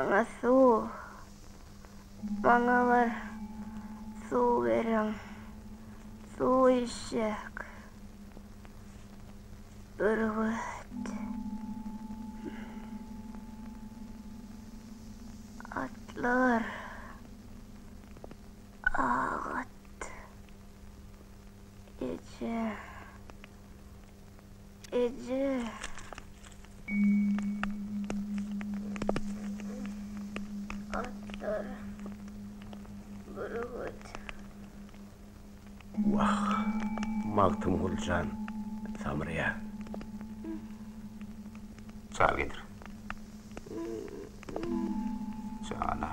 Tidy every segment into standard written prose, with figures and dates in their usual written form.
Maňa suw. Maňa bir suw beriň. Suw içjek. Bürgüt. Atlar. Agat. Eje. Eje. Atlar. Bürgüt. Wah, Magtymguly jan samraýa. Çal getir. Jana.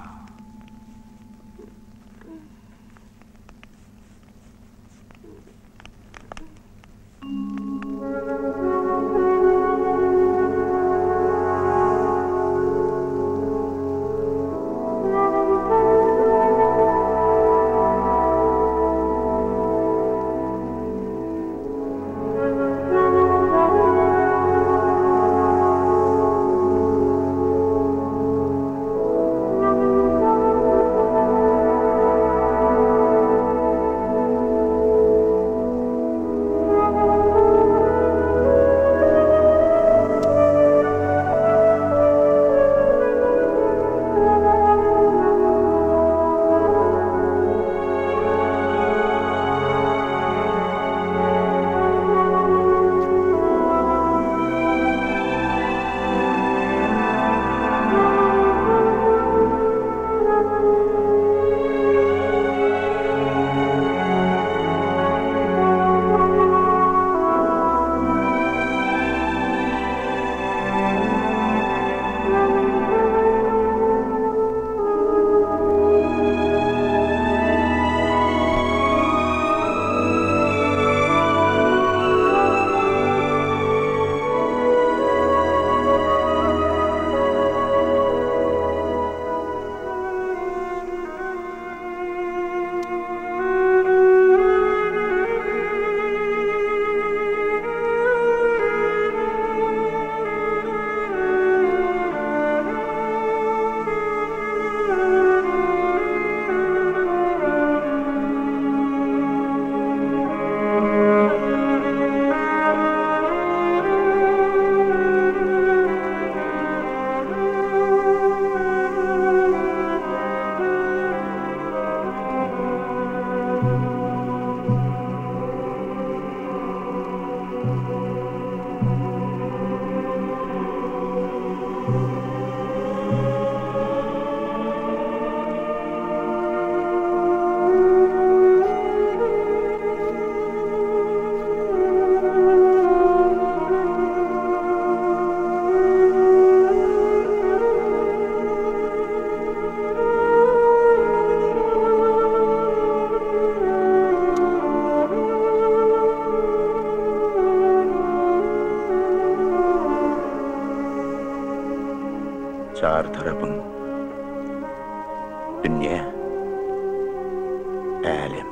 Çar tarapyň dünýä, älem.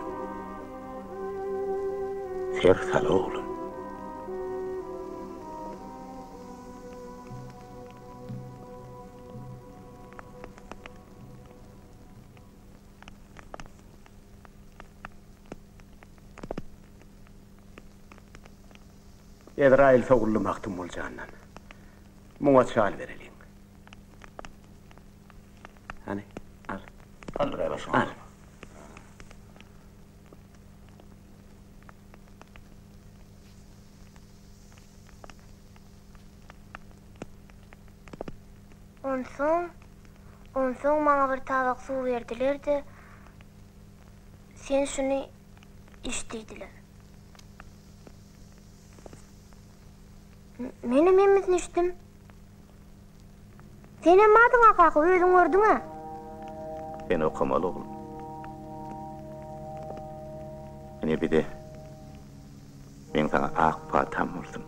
Ser sal oglum. Ezraýyl sowuldy Magtymguly jandan. Muňa çal bereliň. Hany, al. Galdyraý başyňy. Al. Onsoň, onsoň maňa bir tabak suw berdiler-de, Sen şuny iç diýdiler. Menem hemmesini içdim. Senem bardyň-a kaka, özüň gördüň-ä. Sen okamaly oglum. Ine bize meň saňa ak patam bolsun.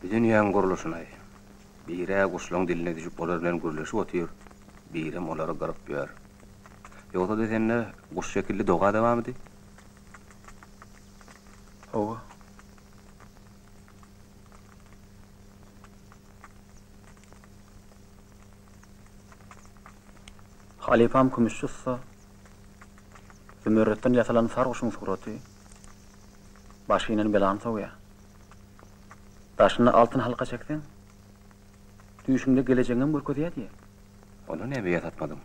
Bu dünýäň gurluşyny Bir-ä guşlaň diline düşüp olar bilen gürleşip otyr, birem olary gyryp ýör. Ýogsa-da sende guş şekilli doga-da barmydy? Hawa. Halypam kümüşçi ussa zümerretden ýasalan sar guşuň suraty başy inen belany sowýar. Daşyna altyn halka çekseň, düýşüňde gelejegiňem görkezýär diýýär. Onda näme ýasatmadyň?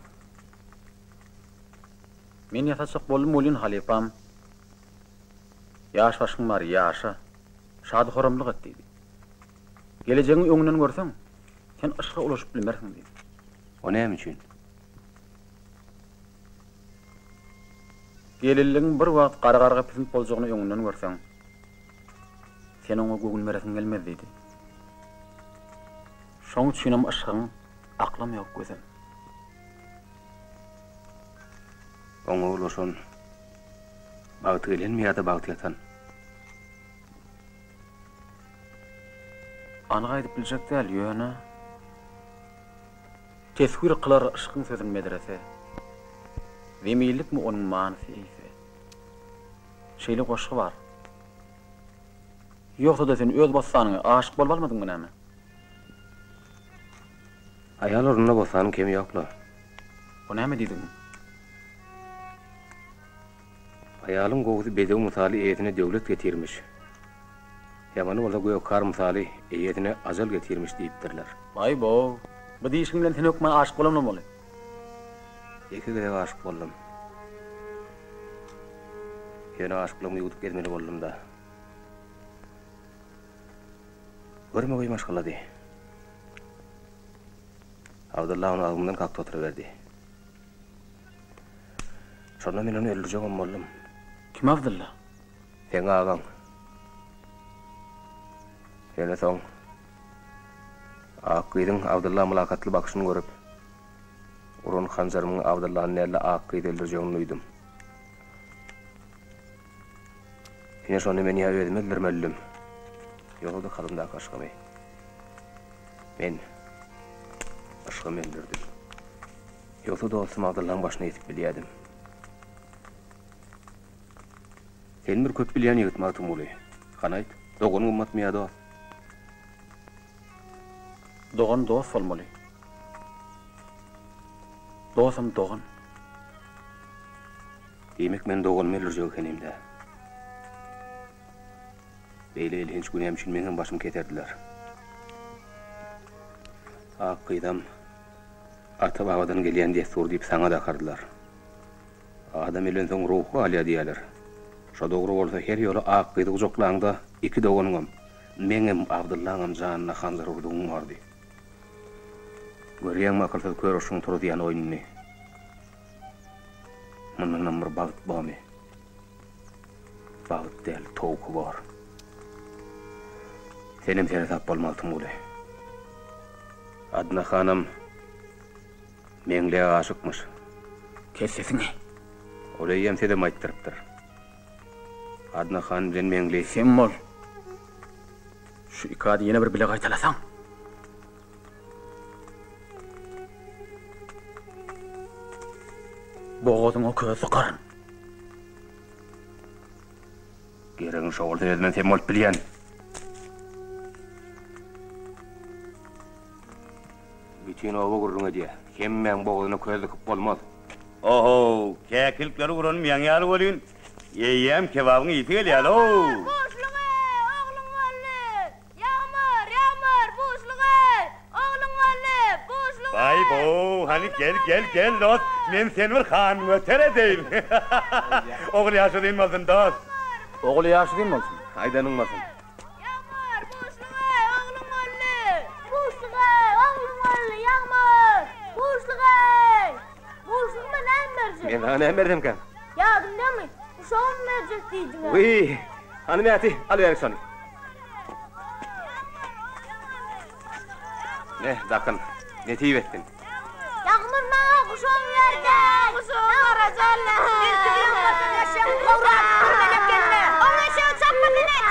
Men ýasatjak boldum welin halypam, Ýaş başyň bar, ýaşa, şady-horamlyk et diýdi. Gelejegiňi öňünden görseň, sen yşga ulaşyp bilmersiň diýdi. O näme üçin? Gelinligiň bir wagt gara garga pisint boljagyny öňünden görseň, sen oňa göwün beresiň gelmez diýdi. Şoň üçinem yşgyň aklam ýok, gözem. Oňa ulaşan bagty gelenmi ýa-da bagty ýatan? Anyk aýdyp biljek däl, ýöne Teswir kylar yşkyň sözün medrese, Zemillikmi onuň manysy eýse? Şeýle goşgy bar. Ýogsa-da sen öz bossanyňa aşyk bolup almadyňmy näme? Aýal ornunda bossanyň kemi ýok-la. O näme diýdigiň? Aýalyň gowusy bedew mysaly eýesine döwlet getirmiş. Ýamany bolsa gökkar mysaly eýesine ajal getirmiş diýipdirler. Baý-bow! Bu diýşiň bilen sen hökman aşyk bolan bolmaly. Ýeke gezek aşyk boldum. Ýöne aşyklygymy ýuwdup gezmeli boldum-da. Görmegeý maşgalady. Abdylla ony agzymdan kakdy oturyberdi. Şonda men ony öldürjegem boldum. Kim Abdylla? Seň agaň. Ýöne soň Ak gyzyň Abdylla mylakatly bakyşyny görüp, uran hanjarymyň Abdyllany däl-de Ak gyzy öldürjegini duýdum. Ine şonda men ýa özümi öldürmelidim, ýogsa-da kalbymdaky yşgymy. Men yşgymy öldürdim. Ýogsa dostum Abdyllaň başyna ýetip bilýädim. Sen bir köp bilýän ýigit Magtymguly. Hany aýt, dogan gymmatmy ýa dost? Dogan dost bolmaly. Dostam dogan. Diýmek men doganymy öldürjek ekenim-dä. Beýle elhenç günäm üçin meňem başymy keserdiler. Ak gyzam ata-babadan gelýän dessur diýip saňa dakardylar. Adam ölensoň ruhy galýar diýýärler. Şo dogry bolsa her ýola ak gyzy gujaklaňda iki doganyňam, meňem, Abdyllaňam janyna hanjar urdugyň bardy. Görýäňmi akylsyz kör urşuň turuzýan oýnuny. Mundanam bir bagt bormy? Bagt däl, towky bor. Senem seresap bol Magtymguly. Adna hanam Meňlä aşykmyş. Kes sesiňi. Ol eýýäm sezem aýtdyrypdyr. Adna han bilen Meňli. Sem bol. Şu iki ady ýene bir bile gaýtalasaň. Bogazyňa köz sykaryn. Geregiň şo bolsa özümem sem bolup bilýän. Bütin oba gürrüň edýär. Hemmäň bogazyna köz dykyp bolmaz. Ohow, käkilikleri uranym ýaňy ýaly welin, eýýäm kebabyň ysy gelýär-ow! Ýagmyr, buşluk-eý, ogluň boldy! Ýagmyr, Ýagmyr, buşluk-eý, ogluň boldy! Buşluk-eý! Baý-bow! Hany gel, gel, gel dost, men seni bir hangöter edeýin. Ogul ýaşy uzyn bolsun, dost. Ogul ýaşy uzyn bolsun. Aýdanyň bolsun. Ýagmyr, buşlug-eý, ogluň boldy! Buşlug-eý, ogluň boldy, Ýagmyr! Buşlug-eý! Buşlugyma näme berjek? Men saňa näme bersemkäm? Ýadyňdamy, guşagym berjek diýdiň-ä. Wiý, hany Mäti, al berik şony. Me, dakyn. Nesip etsin. Ýagmyr maňa guşagyňy berdi. Guşagyň garajaly. Ertir ýaňmasyn eşegiň gowrasyny görmeli ekende. Oň eşegi çapmasa nätjek?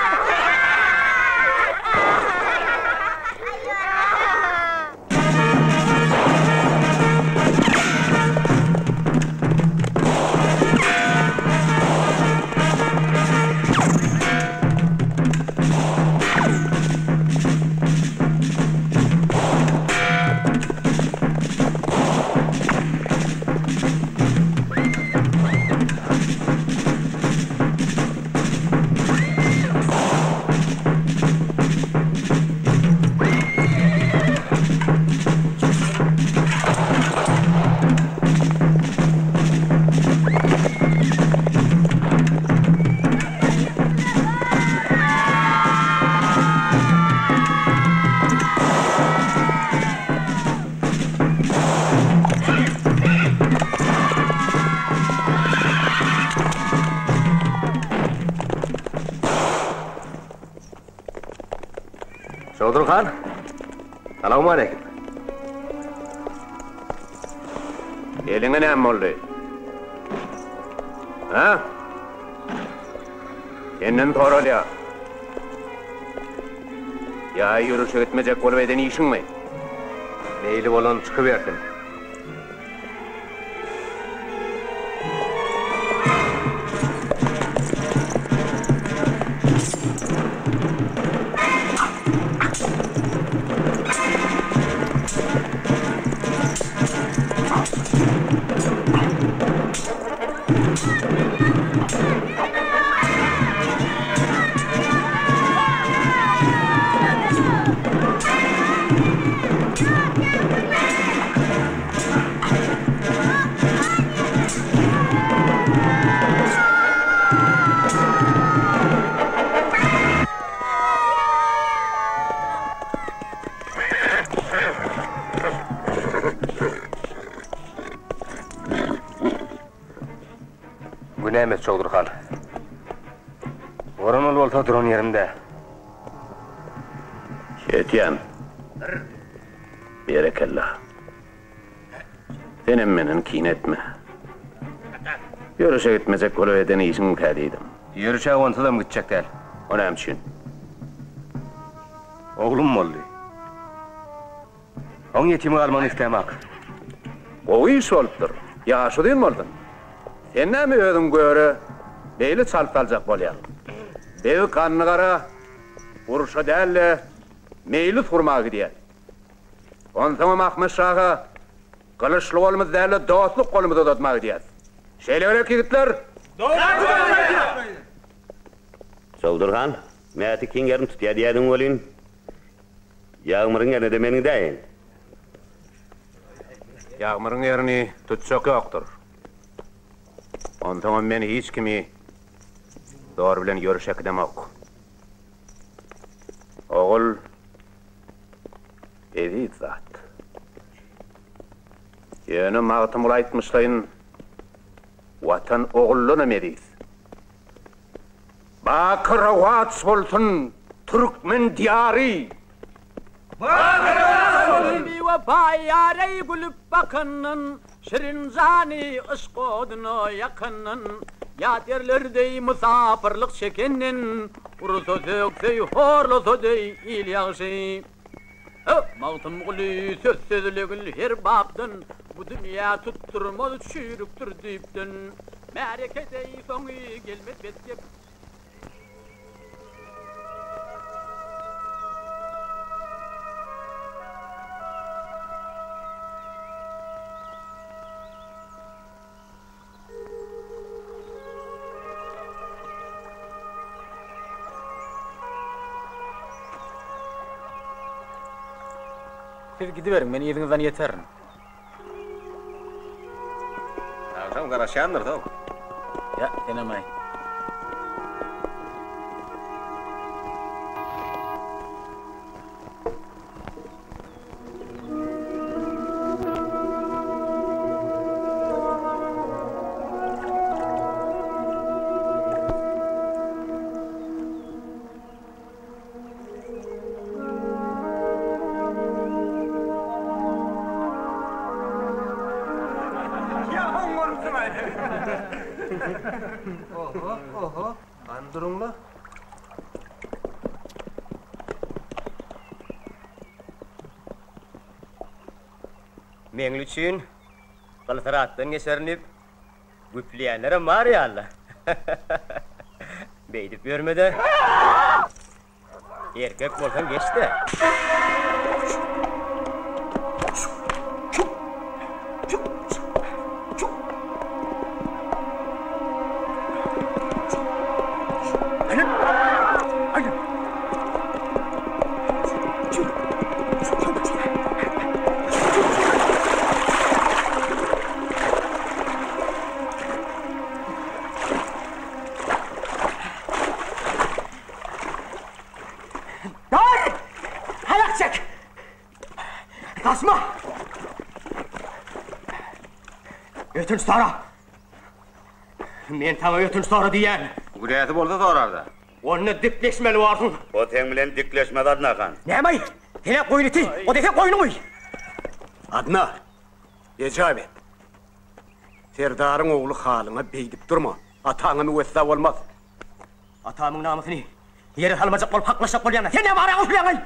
Çowdur han, salawmaleýkim. Eliňe näme boldy? Hä? Senden soralýar. Ýa ýörüşe gitmejek bolup eden işiňmi? Meýli bolan çykybersin. Günäm et Çowdur han. Boran ol bolsa duran ýerimde. Şeýtýän. Berekella. Senem menden kine etme. Ýörüşe gitmejek bolup eden işiňmikä diýdim. Ýörüşe onsuzam gitjek däl. O näme üçin? Oglum boldy. Oň ýetim galmagyny islämok. Gowy iş bolupdyr. Ýaşy uzyn bolsun. Sen näme özüň göre beýle çalyp saljak bolýaň? Biz ganly gara urşa däl-de, meýlis gurmaga gidýäs. Onsoňam Ahmet şaha gylyçly golumyzy däl-de, dostluk golumyzy uzatmaga gidýäs. Şeýle gerek, ýigitler? Çowdur han, Mäti kiň ýerini tutýa diýýädiň welin, Ýagmyryň ýerine-de men gidäýin. Ýagmyryň ýerini tutjak ýokdur. Onsoňam men hiç kimi zor bilen ýörüş äkidemok. Ogul eziz zat. Ýöne Magtymguly aýtmyşlaýyn, Watan oguldanam eziz. Baky rowaç bolsun türkmen diýary! Baky rowaç bolsun! Biwepa ýareý gülüp bakandan, Şirin jany yşk oduna ýakandan, Ýat ýerlerde mysapyrlyk çekenden, Ursa sökse, horlasa deý il ýagşy. Magtymguly söz sözlegil her bapdan, Bu dünýä tutdurmaz çüýrükdir düýpden. Märeke deý soňy gelmez bet gep. Siz gidiberiň, men yzyňyzdan ýeterin. Agşam garaşýandyrys-ow. Ýa, senem-aý. Oho, oho, hany duruň-la. Meňli üçin gylsyratdan geçerin diýip, güpleýänlerem bar ýaly-la. Beýdip ýörme-de. Erkek bolsaň geç-de. Dur! Aýak çek! Gaçma! Ötünç sora! Men saňa ötünç sora diýýän. Günäsi bolsa sorar-da. Onda dikleşmeli borsuň. O seň bilen dikleşmez Adna han. Näme-aý? Sen-ä goýun iti, o dese goýnuň uý. Adna, ejap et. Serdaryň ogly halyňa beýdip durma. Ataňa müwessa bolmaz. Atamyň namysyny ýere salmajak bolup haklaşjak bolýaň-a. Sen näme ara goşulýaň-aý?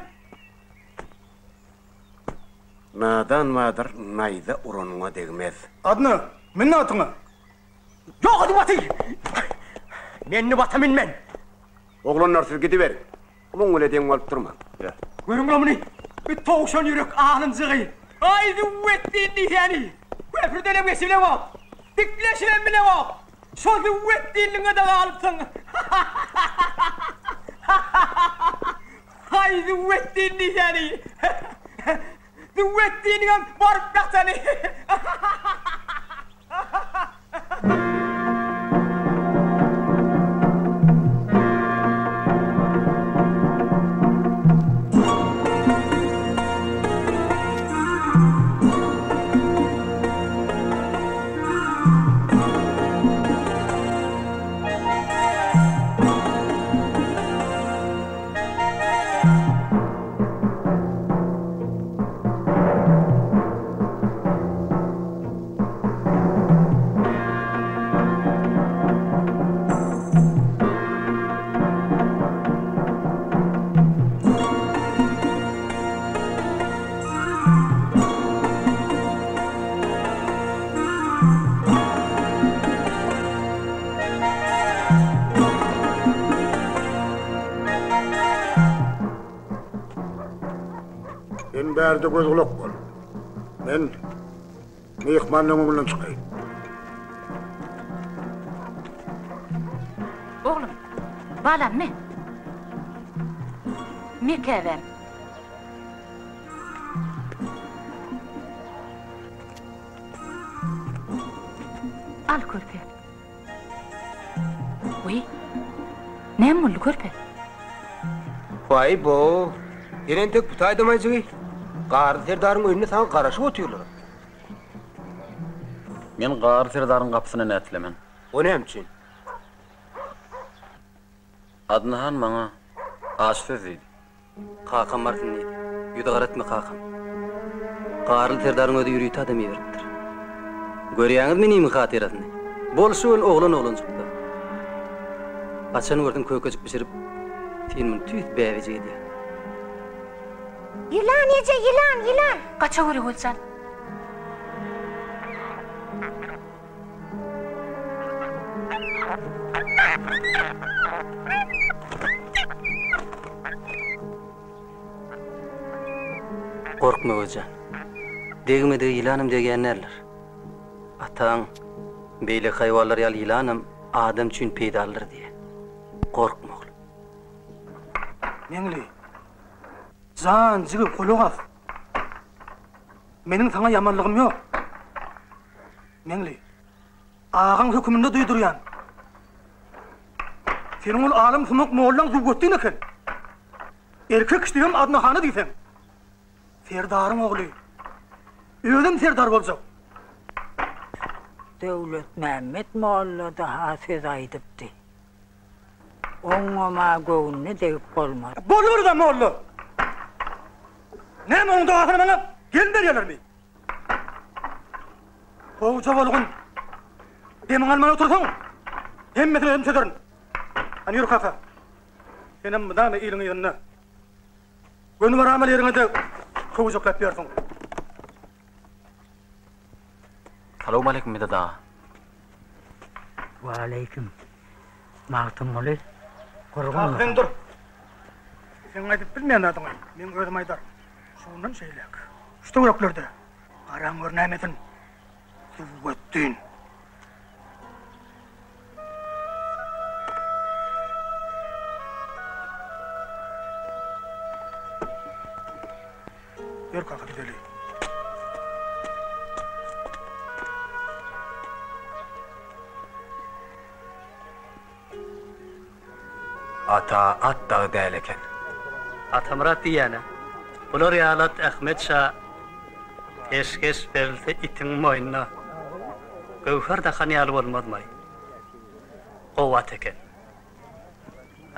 Nadan badyr naýza uranyňa degmez. Adna, mün atyňa! Ýok edip aty! Menni bata münmen! Oglanlar siz gidiberiň. Muň bile deň bolup durmaň. Görüň-le muny! Bu towşan ýürek alynjygy! Aý, züwwetdin diýsäni! Köprüdenem geçibileňok! Dikleşibem bileňok! Şo züwwetdinligiňe-de galypsyň! Haý, züwwetdin diýsäni! Züwwetdiniňem baryp ýatany! Sen bärde göz-gulak bol. Men myhmanyň öňünden çykaýyn. Oglum, balam me. Me käbäm. Al körpe. Wiý, näme boldy körpe? Waý-bo, sen entek bu taýdamaý jigi? Garry serdaryň öýünde saňa garaşyp otyrlar. Men Garry serdaryň gapysyna nätlemen. O näme üçin? Adna han maňa aç söz diýdi. Kakam barsyn diýdi. Ýüzi garatma kakam. Garly serdaryň özi ýörite adam iberipdir. Görýäňizmi inimiň hatyrasyny? Bolşy welin oglan oglanjykda. Haçan görsün kökejik bişirip, sen muny tüýs bäbejik edýäň. Ýylan eje, ýylan, ýylan! Gaçaweri Güljan. Gorkma Gözjan. Degmedige ýylanam degýän däldir. Ataň, beýleki haýwanlar ýaly ýylanam adam üçin peýdalydyr diýýär. Gorkma oglum. Meňli, jan jigim gulak as. Meniň saňa ýamanlygym ýok. Meňli. Agaň höküminde duýdurýan. Seniň ol alym sumak mollaň Zuwwetdin eken. Erkek kişi diýibem adyna hana diýseň. Serdaryň ogly. Özem serdar boljak. Döwletmämmet molla-da-ha söz aýdypdy. Oňňam-a göwnüne degip bolmaz. Bolubir-dä, molla! Näme, onuň dogasyny maňa gelin berýärlermi? Gowja bolgun. Demiňi alman otursaň, hemmesini özüm çözerin. Hany ýör kaka. Senem mydama iliň yzynda. Göni baramaly ýeriňe-de köwjekläp ýörsüň. Salowmaleýkim Medet aga. Waleýkim. Magtymguly, Kaka gurgunmysyň? sen dur. Seň aýdyp bilmeýän zadyňy meň özüm aýdaryn. Şundan şeýläk, şu töwereklerde garaň gör nämesin, Züwwetdin. Ýör kaka gideli. Ata at dagy däl eken. Atamyrat diýýän-ä. Bular ýaly at Ahmet şa peşgeş berilse itiň moýnuna göwher dakan ýaly bolmazmaý. Gowy at eken.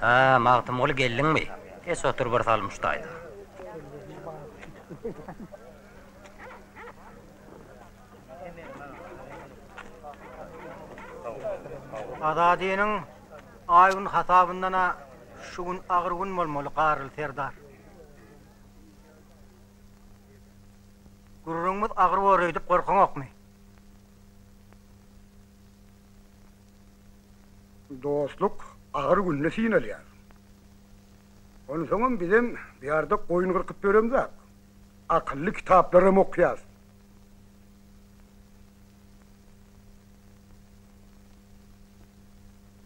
A, Magtymguly geldiňmi? Geç otur bir salym şu taýda. Azadynyň aý-gün hasabyndan-a şu gün agyr gün bolmaly, Garryly serdar. Gürrüňimiz agyr bor öýdüp gorkaňokmy? Dostluk agyr günde synalýar. Onsoňam bizem bu ýerde goýun gyrkyp ýöremzok. Akylly kitaplaram okýas.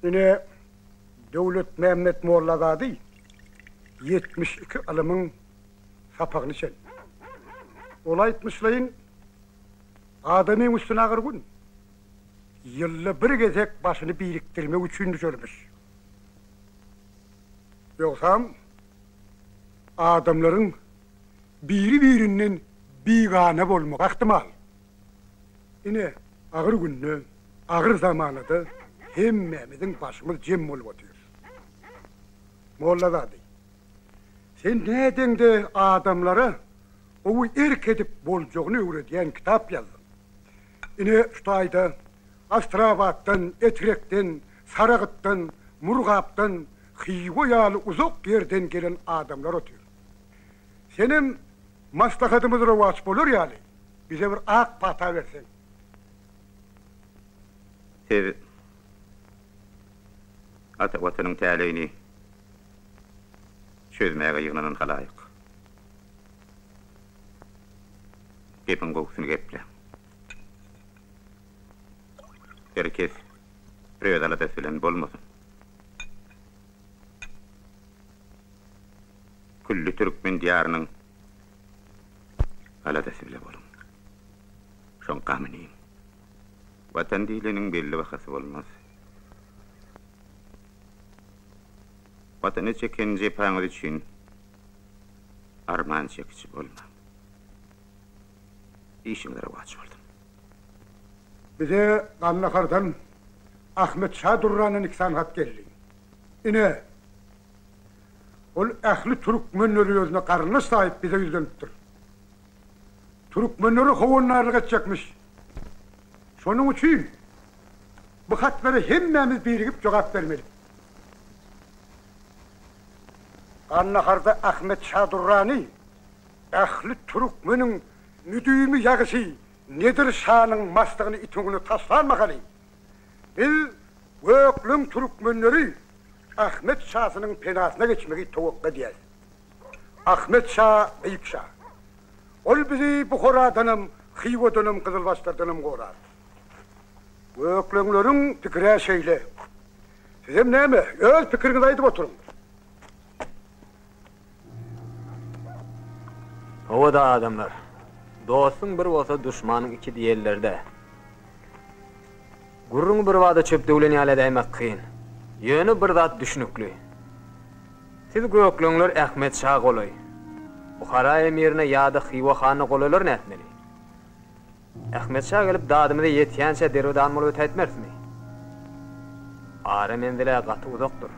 Ine, Döwletmämmet Mollazady 72 ylymyň sapagyny içen. Ol aýtmyşlaýyn, Adamyň üstüne agyr gün. Ýylda bir gezek başyny birikdirmek üçin düşermiş. Ýogsam, adamlaryň biri-birinden bigana bolmagy ähtimal. Ine, agyr günde, agyr zamanada hemmämiziň başymyz jem bolup otyr. Mollazady, sen nädeňde adamlara gowy erk edip boljagyny öwredýän kitap ýazdyň. Ine, şu taýda Astrabatdan, Etrekden, Saragytdan, Murgapdan, Hywa ýaly uzak ýerden gelen adamlar otyr. Senem maslahatymyz rowaç bolar ýaly, bize bir ak pata berseň. Siz ata Watanyň täleýini çözmäge ýygnanan halaýyk. Gepiň gowusyny gepläň. Her kes öz aladasy bilen bolmasyn. Külli türkmen diýarynyň aladasy bile boluň. Şoň gamyny iýiň. Watan diýleniň belli bahasy bolmaz. Watana çeken jepaňyz üçin arman çekiji bolmaň. Işiňiz rowaç bolsun. Bize Gandahardan Ahmet şa Durrandan iki sany hat geldi. Ine, ol ähli türkmenleri özüne garyndaş saýyp bize ýüzlenipdir. Türkmenlere howandarlyk etjekmiş. Şonuň üçin bu hatlara hemmämiz birigip jogap bermeli. Gandaharda Ahmet şa Durrany ähli türkmeniň müdimi ýagysy Nedir şanyň maslygyny itiň öňüne taşlan mahaly, biz gökleň türkmenleri Ahmet şasynyň penasyna geçmegi towakga edýäris. Ahmet şa beýik şa. Ol bizi Buharadanam, Hywadanam, gyzylbaşlardanam gorar. Gökleňleriň pikir-ä şeýle. Sizem näme, öz pikiriňizi aýdyp oturyň. Hawa-da adamlar, dostuň bir bolsa duşmanyň iki diýerler-dä. Gürrüňi birbada çöp döwlen ýaly edäýmek kyn. Ýöne bir zat düşnükli. Siz gökleňler Ahmet şa golaý. Buhara emirine ýa-da Hywa hanyna golaýlar nätmeli? Ahmet şa gelip dadymyza ýetýänçä derbi-dagyn bolup ötäýtmerismi? Ara menzil-ä gaty uzakdyr.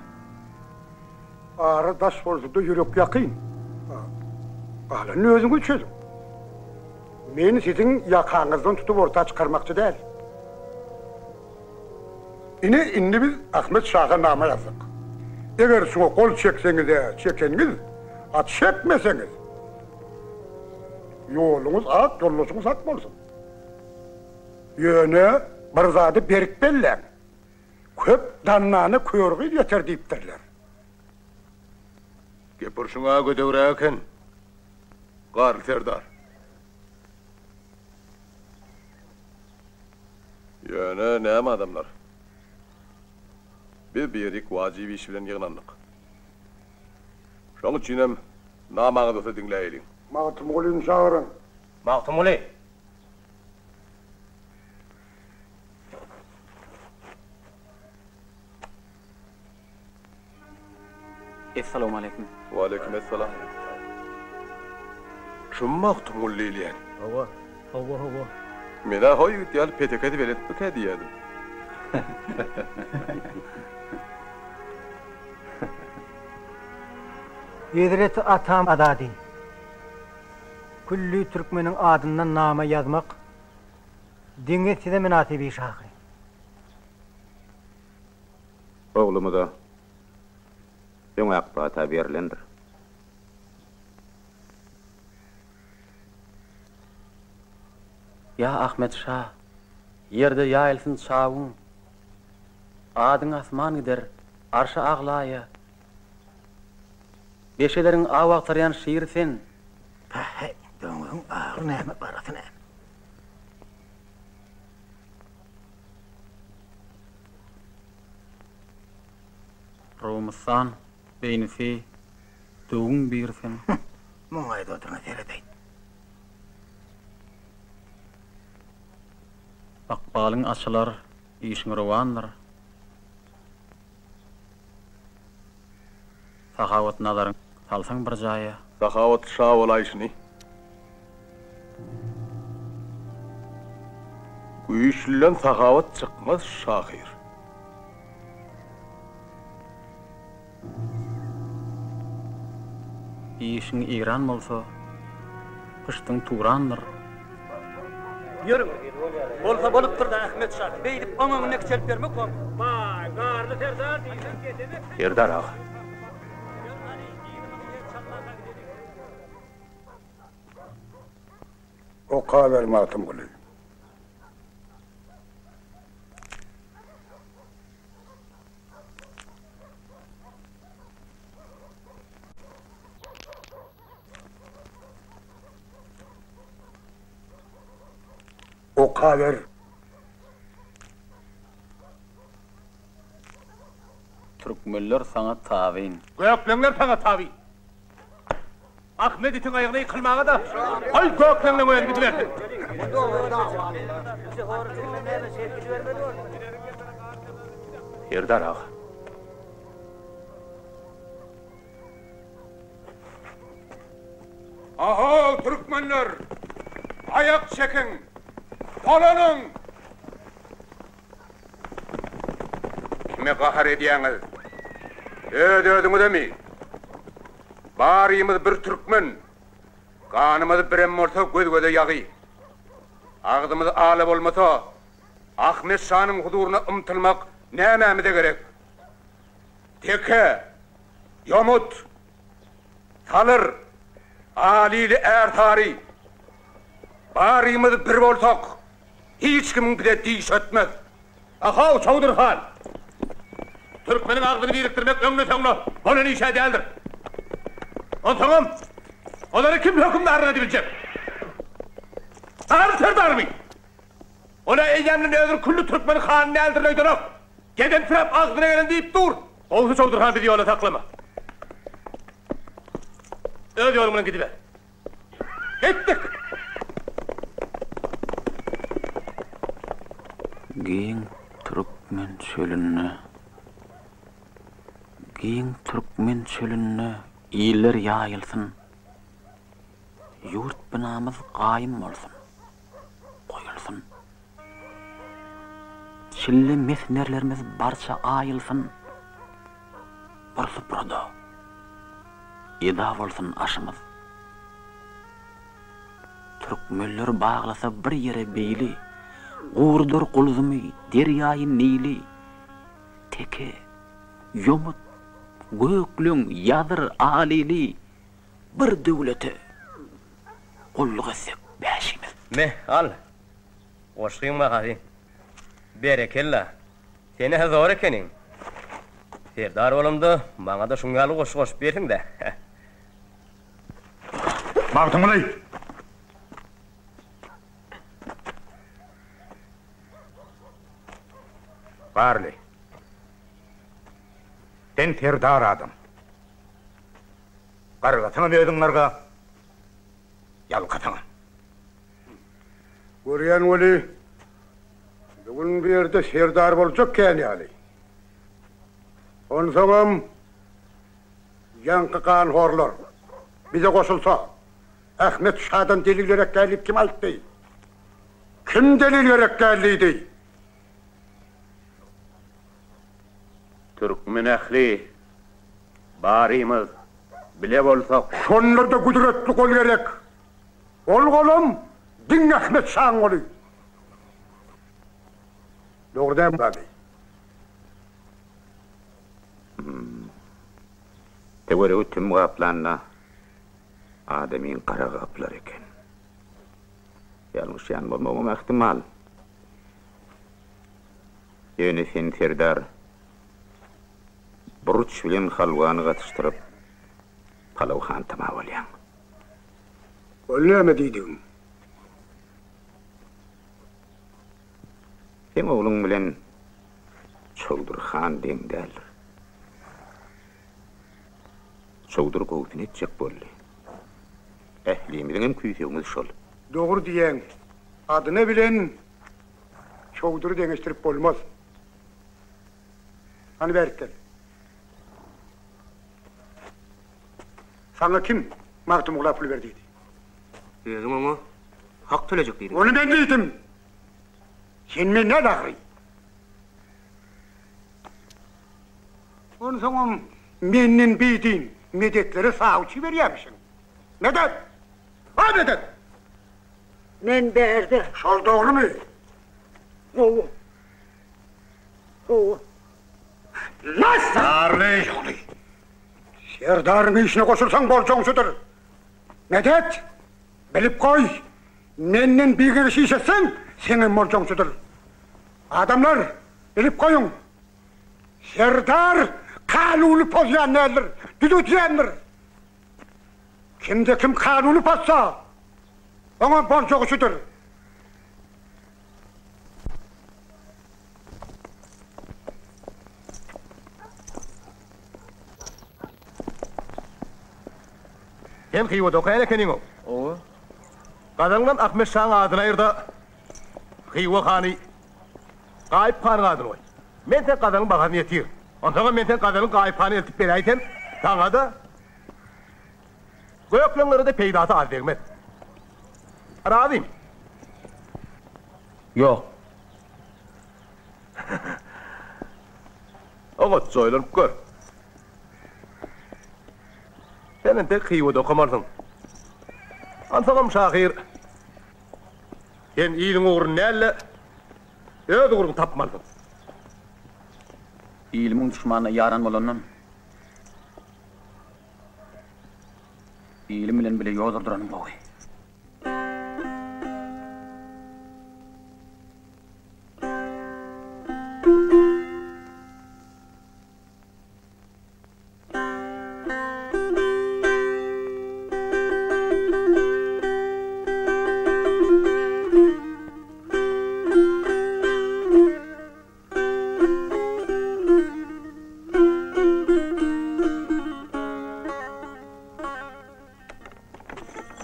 Ara daş bolsa-da ýürek ýakyn. Galanyny özüňiz çözüň. Men siziň ýakaňyzdan tutup orta çykarmakçy däl. Ine, indi biz Ahmet şaha nama ýazdyk. Eger şuňa gol çekseňiz-ä çekeniňiz, a çekmeseňiz, ýoluňyz ak, ýoldaşyňyz hak bolsun. Ýöne bir zady berk belläň, Köp dannana kör gyz ýeter diýipdirler. Gep urşuň-a gödegräk eken, Garly serdar. Ýöne näme adamlar? Biz bu ýerik wajyp iş bilen ýygnandyk. Şoň üçinem namaňyz bolsa diňläýeliň. Magtymgulyny çagyryň. Magtymguly! Essalawmaleýkim. Waleýkim essalam. Şumy Magtymguly diýilýän? Hawa. Hawa, hawa. Men-ä ho ýigit ýaly petekesi belentmikä diýýädim. Hezreti atam Azady, külli türkmeniň adyndan nama ýazmak diňe size mynasyp iş ahyry. Oglumyza öň ak pata berlendir. Ýa Ahmet şa, ýerde ýaýylsyn çawuň, Adyň asman gider, arşa aglaýa. Beşeleriň aw agtarýan şiri sen. Päheý, doňuzyň agy näme, garasy näme? Rumystan beýnisi döwüň biri sen. Muň aýdyp oturana seredeýin. Ykbalyň açylar, işiň rowandyr. Sahawat nazaryň salsaň bir jaýa. Sahawatly şa bolaýşyny. Güýçlüden sahawat çykmaz şahyr. Işiň Eýran bolsa, pyşdyň Turandyr. Ýörüň. Bolsa bolupdyr-da, Ahmet şa. Beýdip oň öňünde kiçelip ýörmek bormy? Baý, Garly serdar diýseň gezemek. Serdar aga. Okaber Magtymguly. Okaber. Türkmenler saňa tabyn. Gökleňler saňa tabyn. Ahmet itiň aýagyna ýykylmaga-da, goý gökleňleň özi gidibersin. Serdar aga. Ahow, türkmenler! Aýak çekiň! Dolanyň! Kime gahar edýäňiz? Öz-özüňizemi? Barymyz bir türkmen. Ganymyz birem bolsa göz-göze ýagy. Agzymyz ala bolmasa, Ahmet şanyň huzuryna ymtylmak nämämize gerek? Teke, ýomut, salyr, alili ärsary, barymyz bir bolsak, hiç kimiň bize dişi ötmez. Ahow, Çowdur han! Türkmeniň agzyny birikdirmek öňde-soňda bolan iş-ä däldir. Onsoňam, olary kim hökümdarlyk edibiljek? Garry serdarmy? Ol-a eýýämden özüni külli türkmeniň hany däldirin öýdenok. Gedemsiräp agzyna gelen diýip dur. Gowusy Çowdur han bizi ýola saklama. Öz ýoluň bilen gidiber. Gitdik! Giň. Türkmen çölünde, giň türkmen çölünde iller ýaýylsyn, ýurt binamyz gaýym bolsun, goýulsyn. Çille mes nerlerimiz barça aýylsyn, bir suprada eda bolsun aşymyz. Türkmenler baglasa bir ýere beýli, Gurudar Gulzumy, derýaýy Nili. Teke, ýomut, gökleň, ýazyr, alili Bir döwlete gulluk etsek bäşimiz. Me, al! Goşgyň bahasy. Berekella! Sen-ä zor ekeniň. Serdar bolamda, maňa-da şuň ýaly goşgy goşup bersiň-dä. Magtymguly! Garly. Sen serdar adam. Gargasaňam özüň garga, ýalkasaňam. Görýän weli, bu gün bu ýerde serdar boljak kän ýaly. Onsoňam Ýaňky ganhorlar bize goşulsa, Ahmet şadan delil gerek däl diýip kim aýtdy? Kim delil gerek däl diýdi? Türkmen ähli barymyz bile bolsak. Şonda-da gudratly gol gerek. Ol golam diňe Ahmet şaň goly. Dogry dälmi, Gazy? Töweregi tüm gaplanda, adamyň gara gaplar eken. Ýalňyşýan bolmagym ähtimal. Ýöne sen, serdar, burç bilen halwany gatyşdyryp, palaw hantama bolýaň. Ol näme diýdigiň? Seň ogluň bilen Çowdur han deň däldir. Çowdur gowusyny etjek boldy. Ählimiziňem küýsegimiz şol. Dogry diýýäň. Adyna bilen Çowdury deňeşdirip bolmaz. Hany bärik gel. Saňa kim Magtymgula pul ber diýdi? Özüň oňa hak tölejek diýdiň. Ony men diýdim. Sen menden agry. Onsoňam menden bidin medetlere sawçy berýärmişiň. Medet! A Medet! Men bärde. Şol dogrumy? Hawa. Hawa. Nas! Garly! Serdaryň işine goşulsaň boljagyň şudur. Medet! Bilip goý, menden bigeňeş iş etseň, seňem boljagyň şudur. Adamlar, bilip goýuň, serdar kanuny pozýan däldir, düzedýändir. Kimde-kim kanuny pozsa, oňa boljagy şudur. Sen Hywada okaýan ekeniň-ow. Hawa. Gazaňdan Ahmet şaň adyny aýyr-da, Hywa hany Gaýyp hanyň adyny goý. Men seň gazaňyň bahasyny ýetirin. Onsoňam men seň gazaňy Gaýyp hana eltip beräýsem, saňa-da, gökleňlere-de peýdasy az degmez. Razymy? Ýok. Oňatja oýlanyp gör. Sen entek Hywada okamarsyň. Onsoňam şahyr, sen iliň ugruny däl-de, öz ugruňy tapmalysyň. Ilimiň duşmanyna ýaran bolandan, ilim bilen bile ýol durduranym gowy.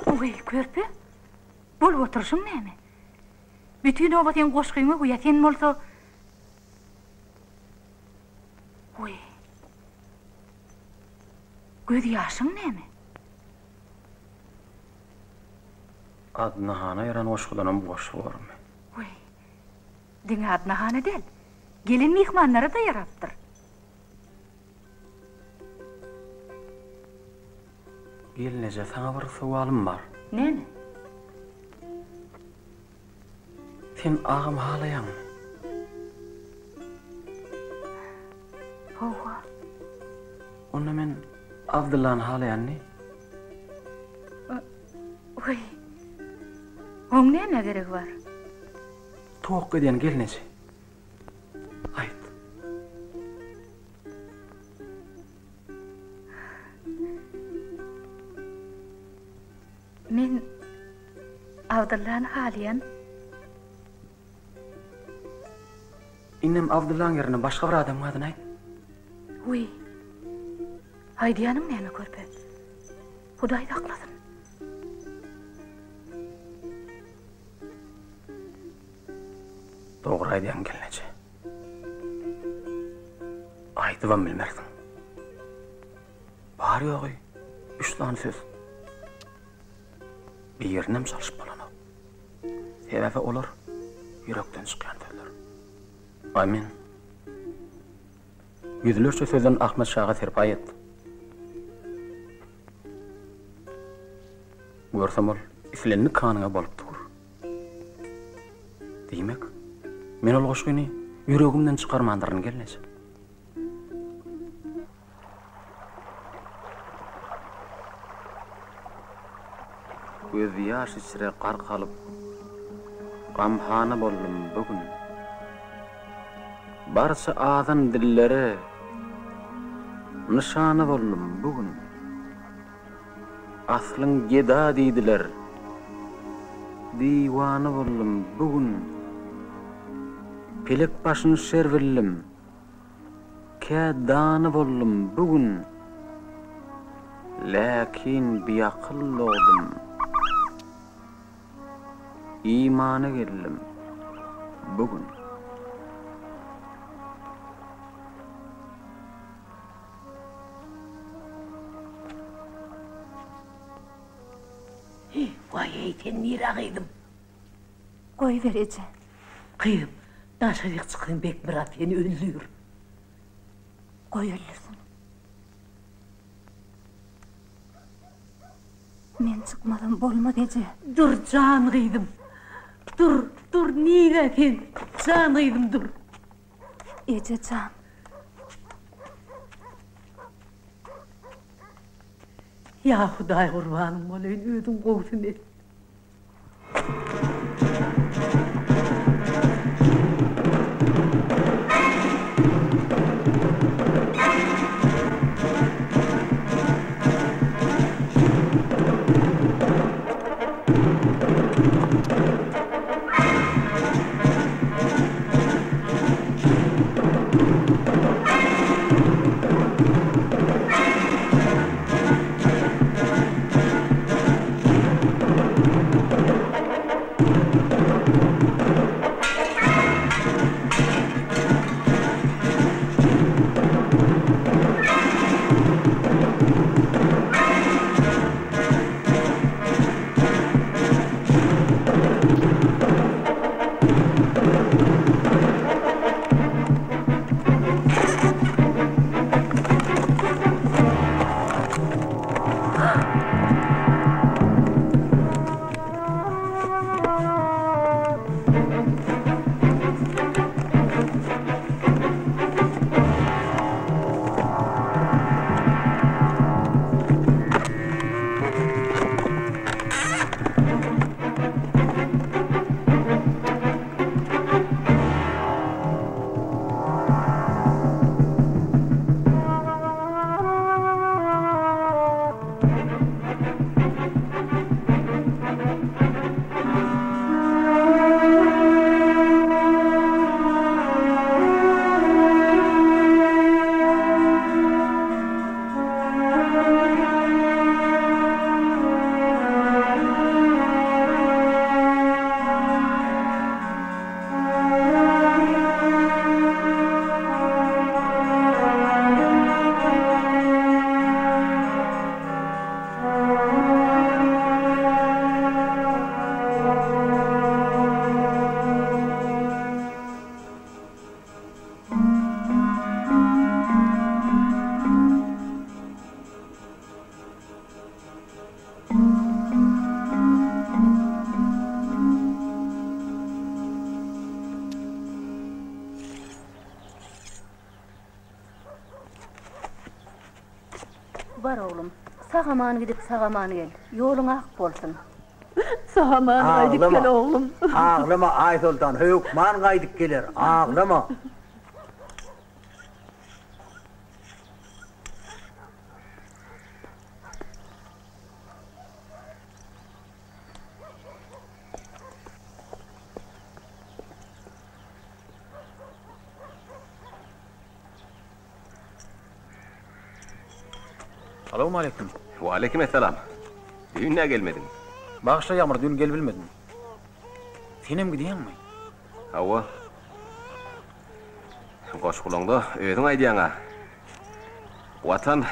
Oý, körpe, bolup oturyşyň näme? Bütin oba seň goşgyňa güýä, sen bolsa. Wiý. Göz ýaşyň näme? Adna hana ýaran goşgudanam goşgy bormy? Wiý. Diňe Adna hana däl, gelen myhmanlara-da ýarapdyr. Gelneje, saňa bir sowalym bar. Näme? Sen agamy halaýaňmy? Hawa. Onda men Abdyllany halaýanny? Wiý. Oň nämä geregi bar? Towakga edýän gelneje. Aýt. Men Abdyllany halaýan. Indem Abdyllaň ýerine başga bir adamyň adyny aýt. Wiý. Aýdýanyň näme körpe? Hudaý saklasyn. Dogry aýdýaň gelneje. Aýdybam bilmersiň. Bary-ýogy üç sany söz. Birinem çalşyp bolanok. Sebäbi olar ýürekden çykýan sözler. A men ýüzlerçe sözden Ahmet şaga serpaý etdim. Görsem ol islendik hanyňa bolup dur. Diýmek, men ol goşgyny ýüregimden çykarmandyryn gelneje. Gözýaş içre gark alyp, gamhana boldum bu gün. Barça azan dillere nyşana boldum bu gün. Aslyň geda diýdiler, diwana boldum bu gün. Pelek başyn şer bildim, kä dana boldum bu gün. Läkin biakyl dogdum, imana geldim bu gün. Hi, waý-eý, sen nirä gyzym? Goýber, eje. Gyzym, daşaryk çyksaň Bekmyrat seni öldür. Goý öldürsin. Men çykmasam bolmaz, eje. Dur, jan gyzym. Dur, dur, nirä sen? Jan gyzym, dur. Eje jan. Ýa Hudaý gurbanyň bolaýyn özüň gowusyny et. Bar oglum, sag-aman gidip, sag-aman gel. Ýoluň ak bolsun. Sag-aman gaýdyp gel oglum. Aglama, Aýsoltan, hökman gaýdyp geler, aglama. Salowmaleýkim. Waleýkim essalam. Düýn nä gelmediň? Bagyşla Ýagmyr, düýn gelibilmedim. Senem gidýäňmi? Hawa. Goşgulaňda özüň aýdýaň-a. Watan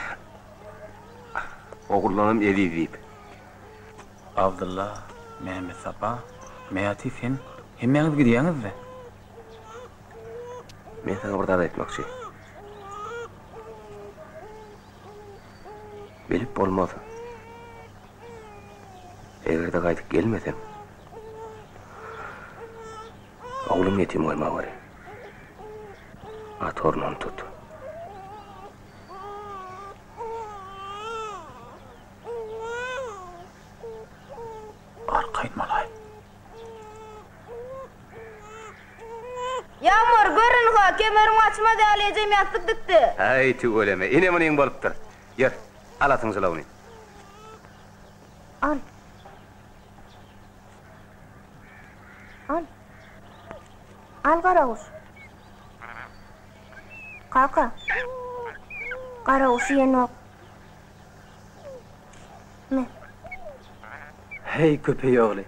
oguldanam eziz diýip. Abdylla, Mämmetsapa, Mäti sen hemmäňiz gidýäňiz-dä? Men saňa bir zat aýtmakçy. Bilip bolmaz. Eger-de gaýdyp gelmesem, oglum ýetim goýmaweri. At ornuny tut. Arkaýyn bolaý. Ýagmyr, gör ynha, kemerim gaçmaz ýaly ejem ýassyk dikdi. Häý, tüweleme, ine munyň bolupdyr. Ýör, al atyň jylawyny. Al. Al. Al garaguş. Kaka. Garaguş iýenok. Me. Heý, köpeý ogly,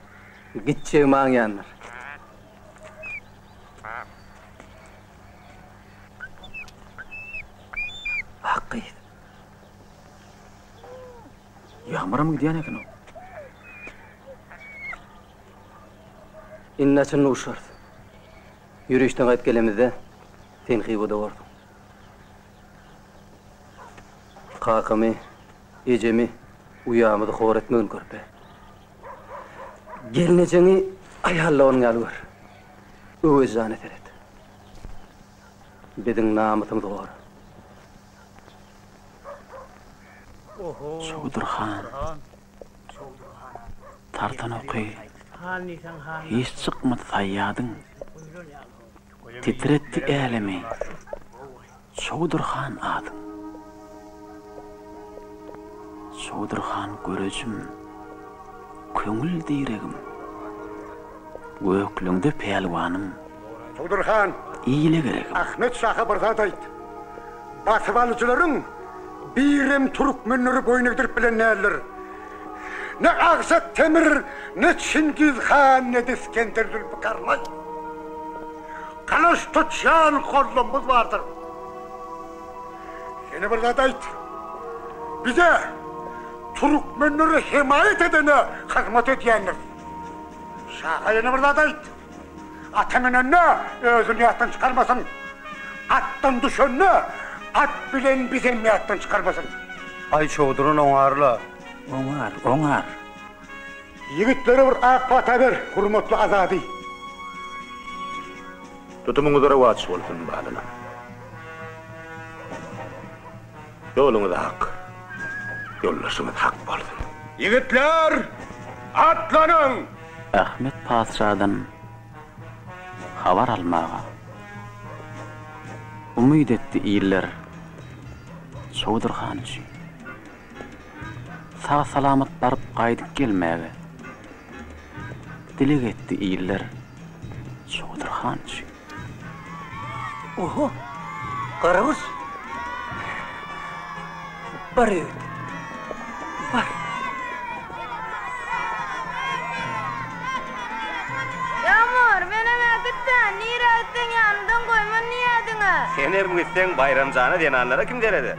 gitjegimi aňýandyr. Ak gyz. Ýagmyram gidýän eken-ow. Indi haçan duşarys? Ýörişden gaýdyp gelemizde, sen Hywada borsuň. Kakamy, ejemi, uýamyzy hor etmegin körpe. Gelnejeňi aýallygyn ýaly gör. Öwez jana seret. Biziň namysymyzy gora. Çowdur han. Tartan oky hiç çykmady saýýadyň. Titretdi älemi Çowdur han adyň. Çowdur han görejim, köňül diregim, Gökleňde pälwanym, Çowdur han, ile geregim. Ahmet şaha bir zat aýt. Basybalyjylaryň birem türkmenleri boýun egdirip bilen däldir. Ne Agsak Temir, ne Çingiz han, ne-de Isgender Zülpükarlaý. Gylyç tutýan gollamyz bardyr. Ýene bir zat aýt. Bize, türkmenlere hemaýat edene hyzmat edýändir. Şaha ýene bir zat aýt. Ata münende özüni ýatdan çykarmasyn. Atdan düşende at bilen bizem ýatdan çykarmasyn. Aý çowduryn oňar-la. Oňar, oňar. Ýigitlere bir ak pata ber, hormatly Azady. Tutumyňyz rowaç bolsun, balalar. Ýoluňyz ak, ýoldaşyňyz hak bolsun. Ýigitler, atlanyň! Ahmet patyşadan habar almaga umyt etdi iller Çowdur han üçin. Sag-salamat baryp gaýdyp gelmäge dileg etdi iller Çowdur han üçin. Oho, Garaguş! Bar ýigit, bar! Ýagmyr, menem äkit-dä, nirä gitseň ýanymdan goýman diýýädiň-ä. Senem gitseň Baýram jana zenanlara kim sereder?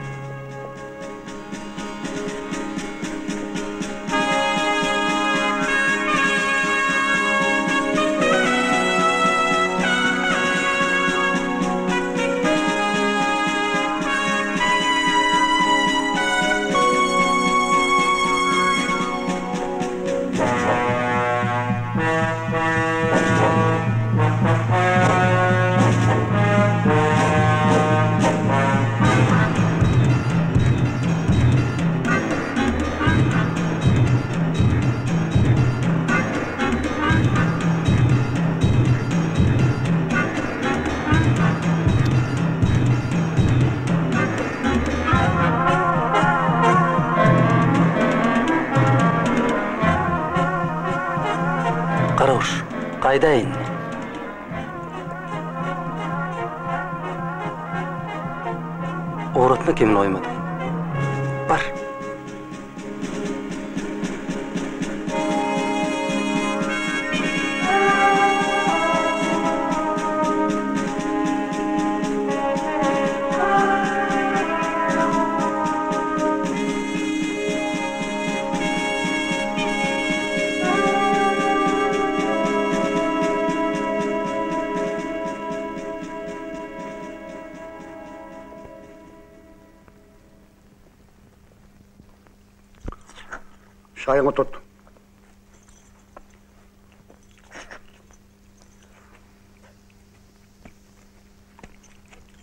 Gaýdaý indi. Ugratma kemini goýmadym. Bar. Şaýyňy tut.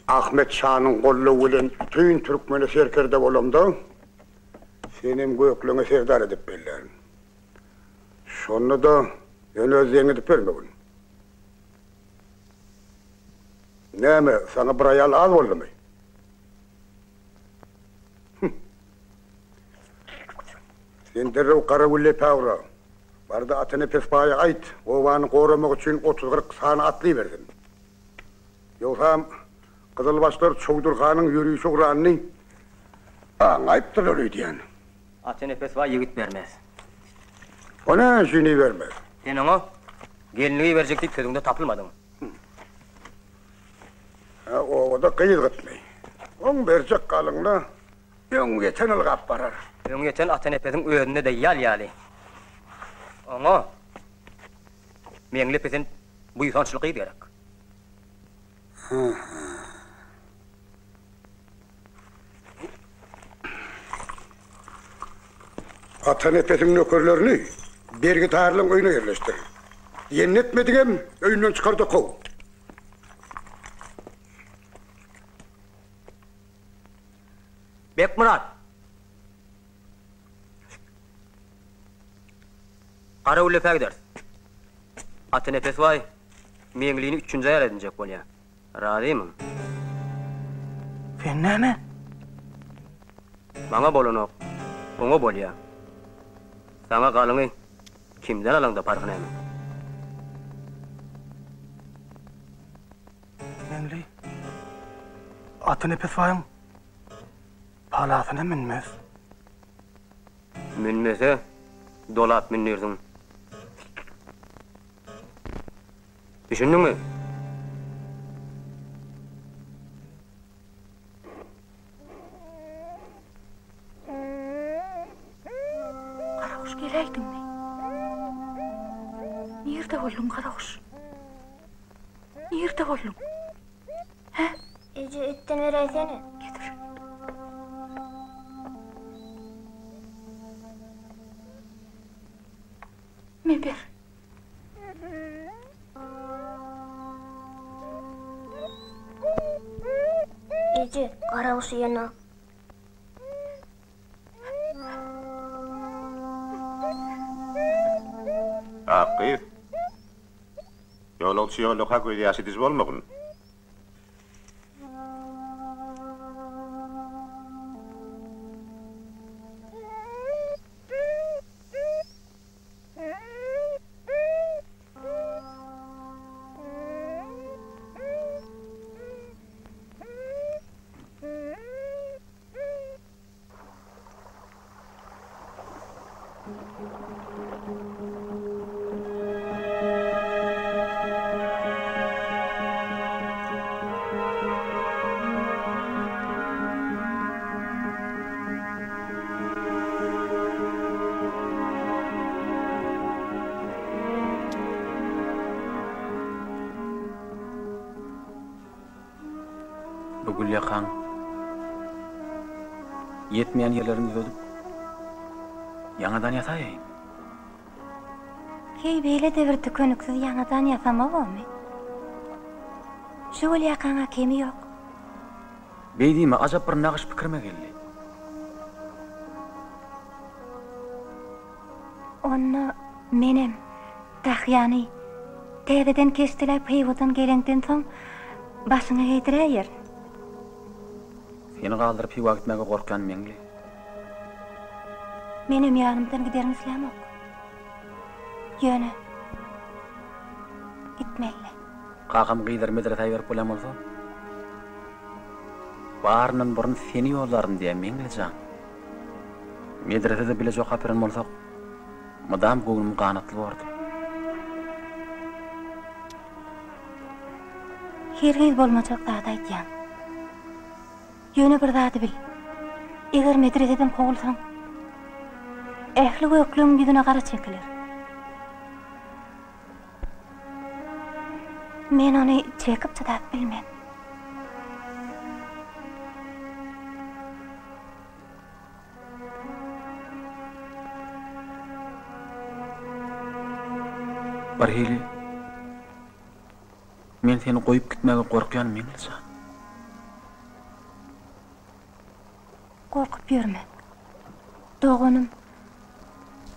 Ahmet şanyň goldawy bilen bütin türkmene serkerde bolamda, senem gökleňe serdar edip bellärin. Şonda-da ýöne öz deňi edip bermegin. Näme, saňa bir aýal az boldumy? Hüm. Sen derrew Garagüllepä ugra. Bar-da Atanepes baýa aýt, obany goramak üçin otuz-kyrk sany atly ibersin. Ýogsam, gyzylbaşlar Çowdur hanyň ýörişe ugranyny aňaýypdyrlar öýdýän. Atanepes baý ýigit bermez. O näme üçin ibermez? Sen oňa gelnlik iberjek diýip sözüňde tapylmadyň. Hä, obada gyz gytmy? Oň berjek galyňyna öňýeten ylgap barar. Öňýeten Atanepesiň özünde-de ýal ýaly. Oňa Meňli pisint buýsançly gyz gerek. Atanepesiň nökerlerini bergidarlaryň öýüne ýerleşdir. Diýenini etmedigem, öýünden çykar-da kow. Bekmyrat! Garawullepä gideris. Atanepes baý Meňlini üçünji aýal edinjek bolýar. Razymyň? Sen näme? Maňa bolanok, oňa bolýa. Saňa galyňy kimden alaňda parhy näme? Meňli, Atanepes baýyň palasyna münmez. Münmese, dolap mündirsiň. Düşündiňmi? Garaguş geläýdiňmi? Nirde bolduň Garaguş? Nirde bolduň? Hä? Eje etden beräýsene. Getir. Me ber. Eje, garaguş iýenok. Ak gyz. Ýolagçy ýoldaka gözýaş ediji bolmagyn. Bu gülýakaň ýetmeýän ýerlerini düzedip, ýaňadan ýasaýaýyn. Heý, beýle-de bir tükeniksiz ýaňadan ýasama bormy? Şu gülýakaň-a kemi ýok. Beý diýme, ajap bir nagyş pikirime geldi. Onda menem tahýany täzeden keşdeläp Hywadan geleňden soň başyňa geýdiräýerin. Seni galdyryp Hywa gitmäge gorkýan Meňli. Menem ýanymdan gideriňi islämok. Ýöne. Gitmeli. Kakam gyzlary medresä iberip bolýan bolsa, baryndan burun seni ýollaryn diýýär, Meňli jan. Medresede bileje okap ýören bolsak, mydam göwnüm ganatly bordy. Hergiz bolmajak zady aýdýaň. Ýöne bir zady bil, eger medreseden kowulsaň, ähli gökleňiň ýüzüne gara çekiler. Men ony çekip-çydap bilmen. Birhili, men seni goýup gitmäge gorkýan, Meňli jan. Gorkup ýörme. Doganym,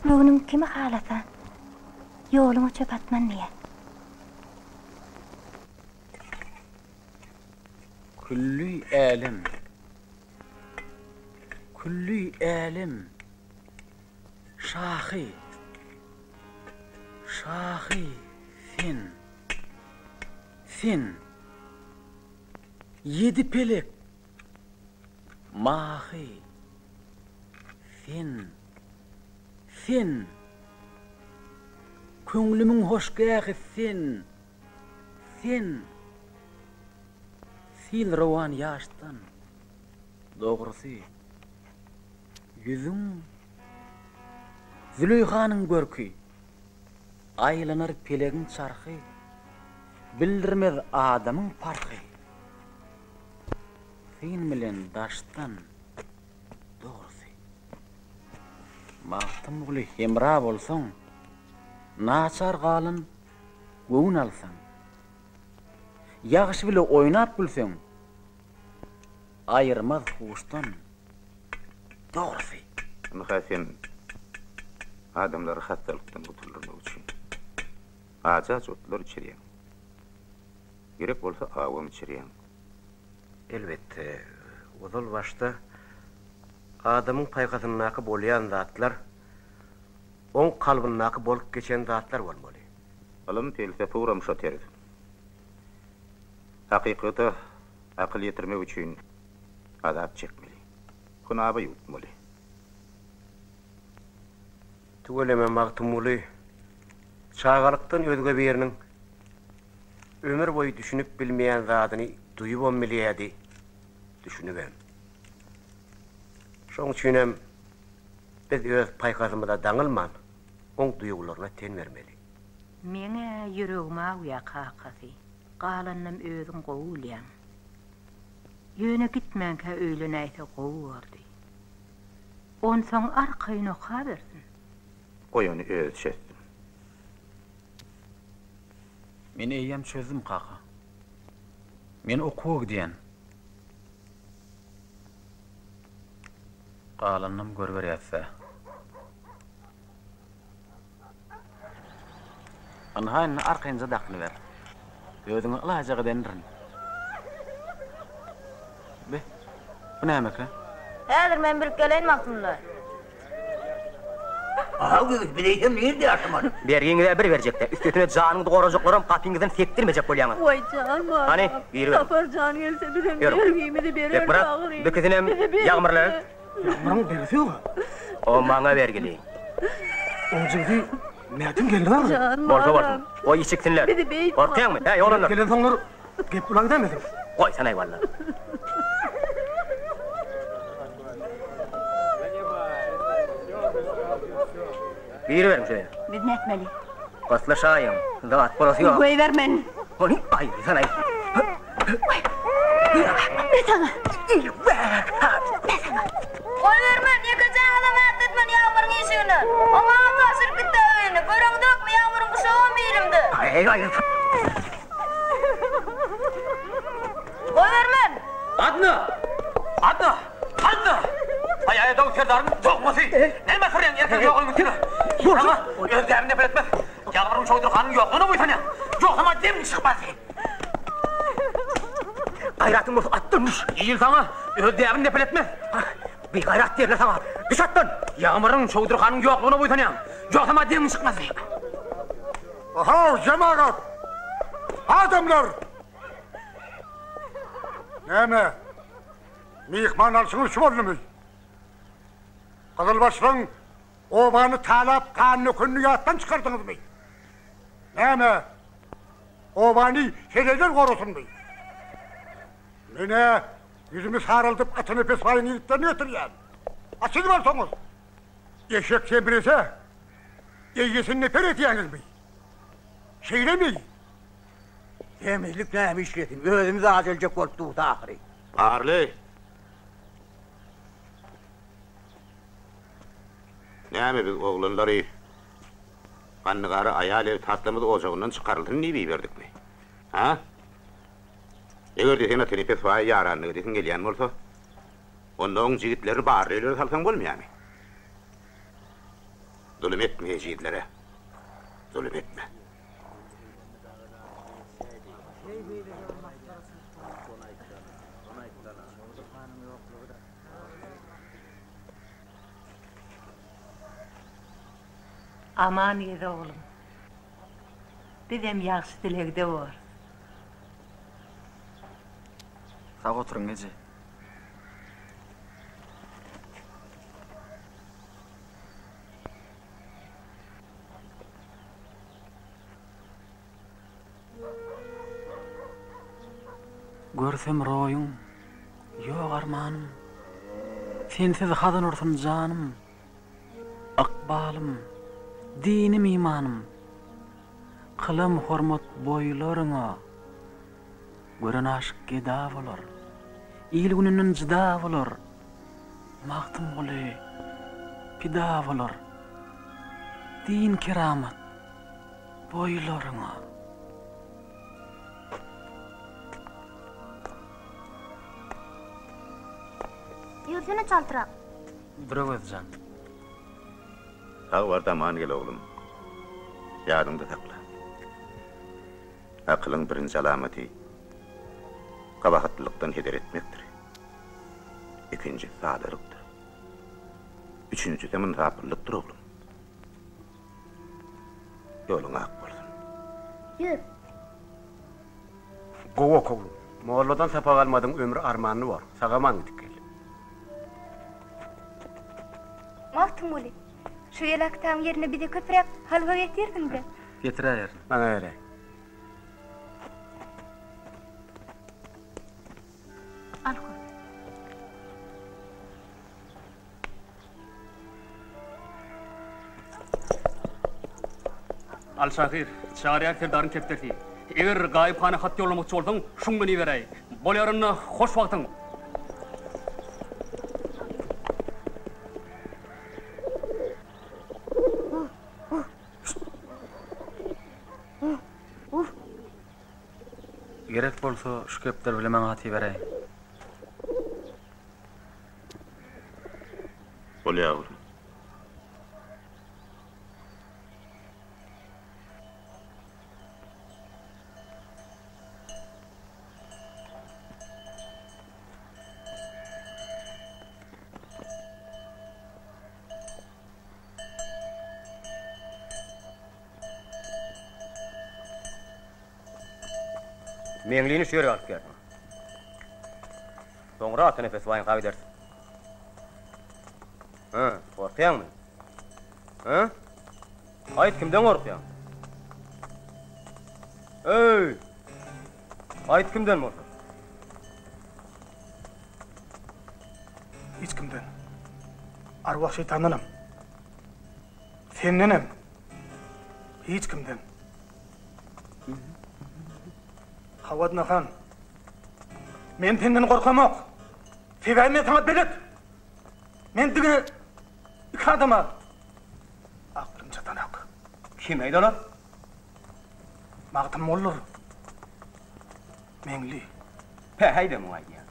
göwnüň kimi halasa, ýoluňa çöp atman diýýä. Külli älem, külli älem, şahy, şahy sen, sen, ýedi pelek, Mahy, sen, sen, Köňlümiň hoşgähi sen, sen, Sil rowan ýaşdan, dogrusy, ýüzüň Züleýhanyň görki, aýlanar pelegiň çarhy, Bildirmez adamyň parhy. Syn bilen daşdan, dogrusy. Magtymguly hemra bolsaň, naçar galan göwün alsaň, Ýagşy bile oýnap gülseň, aýyrmaz huşdan, dogrusy. Ynha sen adamlary hassalykdan gutuldyrmak üçin ajy-ajy otlar içirýäň. Gerek bolsa awam içirýäň. Elbetde, ozal başda adamyň paýhasyndaky bolýan zatlar oň kalbyndaky bolup geçen zatlar bolmaly. Ylym pelsepe ugram şo terz. Hakykata akyl ýetirmek üçin azap çekmeli. Hunaba ýuwutmaly. Tüweleme Magtymguly çagalykdan özge biriniň ömür boýy düşünip bilmeýän zadyny duýubam bilýärdi, düşünibem. Şoň üçinem biz öz paýhasymyza daňylman, oň duýgularyna ten bermeli. Meň-ä ýüregim awýa, kakasy. Galanynam özüň gowy bilýäň. Ýöne gitmänkä öýlenäýse gowy bordy. Onsoň arkaýyn okabersin. Goý ony özi çözsün. Men eýýäm çözdüm, kaka. Men okuwa gidýän. Galanynam görüberýäs-dä. Ynha indi arkaýynja dakynyber. Özüňi ylaýjak edendirin. Be, bu nämekä? Häzir men bilip geleýin Magtymguly. Aw ýigit, biz eýsem nirde ýaşamaly? Bergiňiz-ä bir berjek-dä, üstesine janyňyzy gorajaklaram gapyňyzdan sekdirmejek bolýaňyz. Waý jan balam, Hany, giriberiň. Sapar jan gelse bizem Ýörüň. bergimizi berer Bekmyrat, dagry. bikisinem Bizi bergisi. ýagmyrlar. Ýagmyryň bergisi ýog-a. O maňa bergili. Oň jigsi Mätiň gelni dagry. Jan Bolsa bolsun. balam. Goý içiksinler. Bizi beýtme. Gorkýaňmy, häý, oglanlar? Gelensoňlar gep bula gidäýmesin. Goýsanaý walla. Giriberiň şöýe. Biz nätmeli? Gyslyşaýyň, zat bolasy ýok. Goýber meni. Ony aýrysanay. Me saňa. Me saňa. Goýbermen, ýeke jaňyzam ätletmen Ýagmyryň işigine. Oňa-a tabşyryp gitdi öýüni. Göreňzokmy, Ýagmyryň guşagam ilimde. Aý, aý. Goýbermen! Adna! Adna! Adna! Aý, Aýadaw serdaryň dogmasy! Näme syrýaň erkek ýogalyň üstüne? Saňa öz däbini nepel etmez. Ýagmyryň Çowdur hanyň ýoklugyna buýsanýaň. Ýogsam-a demiň çykmaz. Gaýratyň bolsa atdan düş. Il saňa öz däbini nepel etmez. Bigaýrat diýerler saňa. Düş atdan! Ýagmyryň Çowdur hanyň ýoklugyna buýsanýaň. Ýogsam-a demiň çykmaz. Ahaw, jemagat! Adamlar! Näme? Myhman alşyňyz şu boldumy? Gyzylbaşlaň obany talap gan dökenini ýatdan çykardyňyzmy? Näme? Obany heleýler gorasynmy? Men-ä ýüzümi saraldyp Atanepes baýyň ýigitlerini getirýän. A siz bolsaňyz, eşek semrese, eýesini neper edýäňizmi? Şeýlemi? Semizlik näme işlesin, özümiz aç öljek bolup durus ahyry. Garly! Näme biz oglanlary Gandygara aýal el tatlymyz ojagyndan çykarylsyn diýip iberdikmi? Ha? Eger-de sen Atanepes baýa ýaranlyk edesiň gelýän bolsa, onda oň jigitlerini barly öýlere salsaň bolmaýarmy? Zulum etme ejizlere. Zulum etme. Aman gez oglum. Bizem ýagşy dilegde borus. Sag oturyň eje. Görsem roýuň, ýok armanym, Sensiz hazan ursun janym, Ykbalym, dinim imanym, Kylam hormat boýlaryňa. Gören aşyk geda bolar, Il-gününden jyda bolar, Magtymguly pida bolar, Din keramat boýlaryňa. Ýörsene çaltrak. Biröwez jan. Sag bar-da aman gel oglum. Ýadyňda sakla. Akylyň birinji alamaty gabahatlylykdan heder etmekdir. Ikinjisi sadalykdyr. Üçünjisem ynsaplylykdyr, oglum. Ýoluň ak bolsun. Ýör. Gowy oka oglum. Molladan sapak almadyň ömri armanly bor. Sag-aman gidip gel. Magtymguly, şu ýyl kitabyň ýerine bize köpräk halwa getirdiň-dä. Getiräýerin. Maňa beräý. Al goý. Al şahyr, Çaryýar serdaryň kepdersi. Eger Gaýyp hana hat ýollamakçy bolsaň, şuň bilen iberäý. Bolýar onda, hoş wagtyň! Gerek bolsa şu kepder bile maňa hat iberäýiň. Bolýar oglum. Meňlini şu ýere alyp geldim. Soňra Atanepes baýyňka gideris. Hä, gorkýaňmy? Hä? Aýt, kimden gorkýaň? Öý! Aýt, kimden bolsa? Hiç kimden. Arwah şeýtandanam. Sendenem. Hiç kimden. Hawa, han. Men senden gorkamok. Sebäbi men saňa belet. Men diňe iki adama aklym çatanok. Kim aýdy olar? Magtym boldur. Meňli. Pähäýdä muň aýdýany.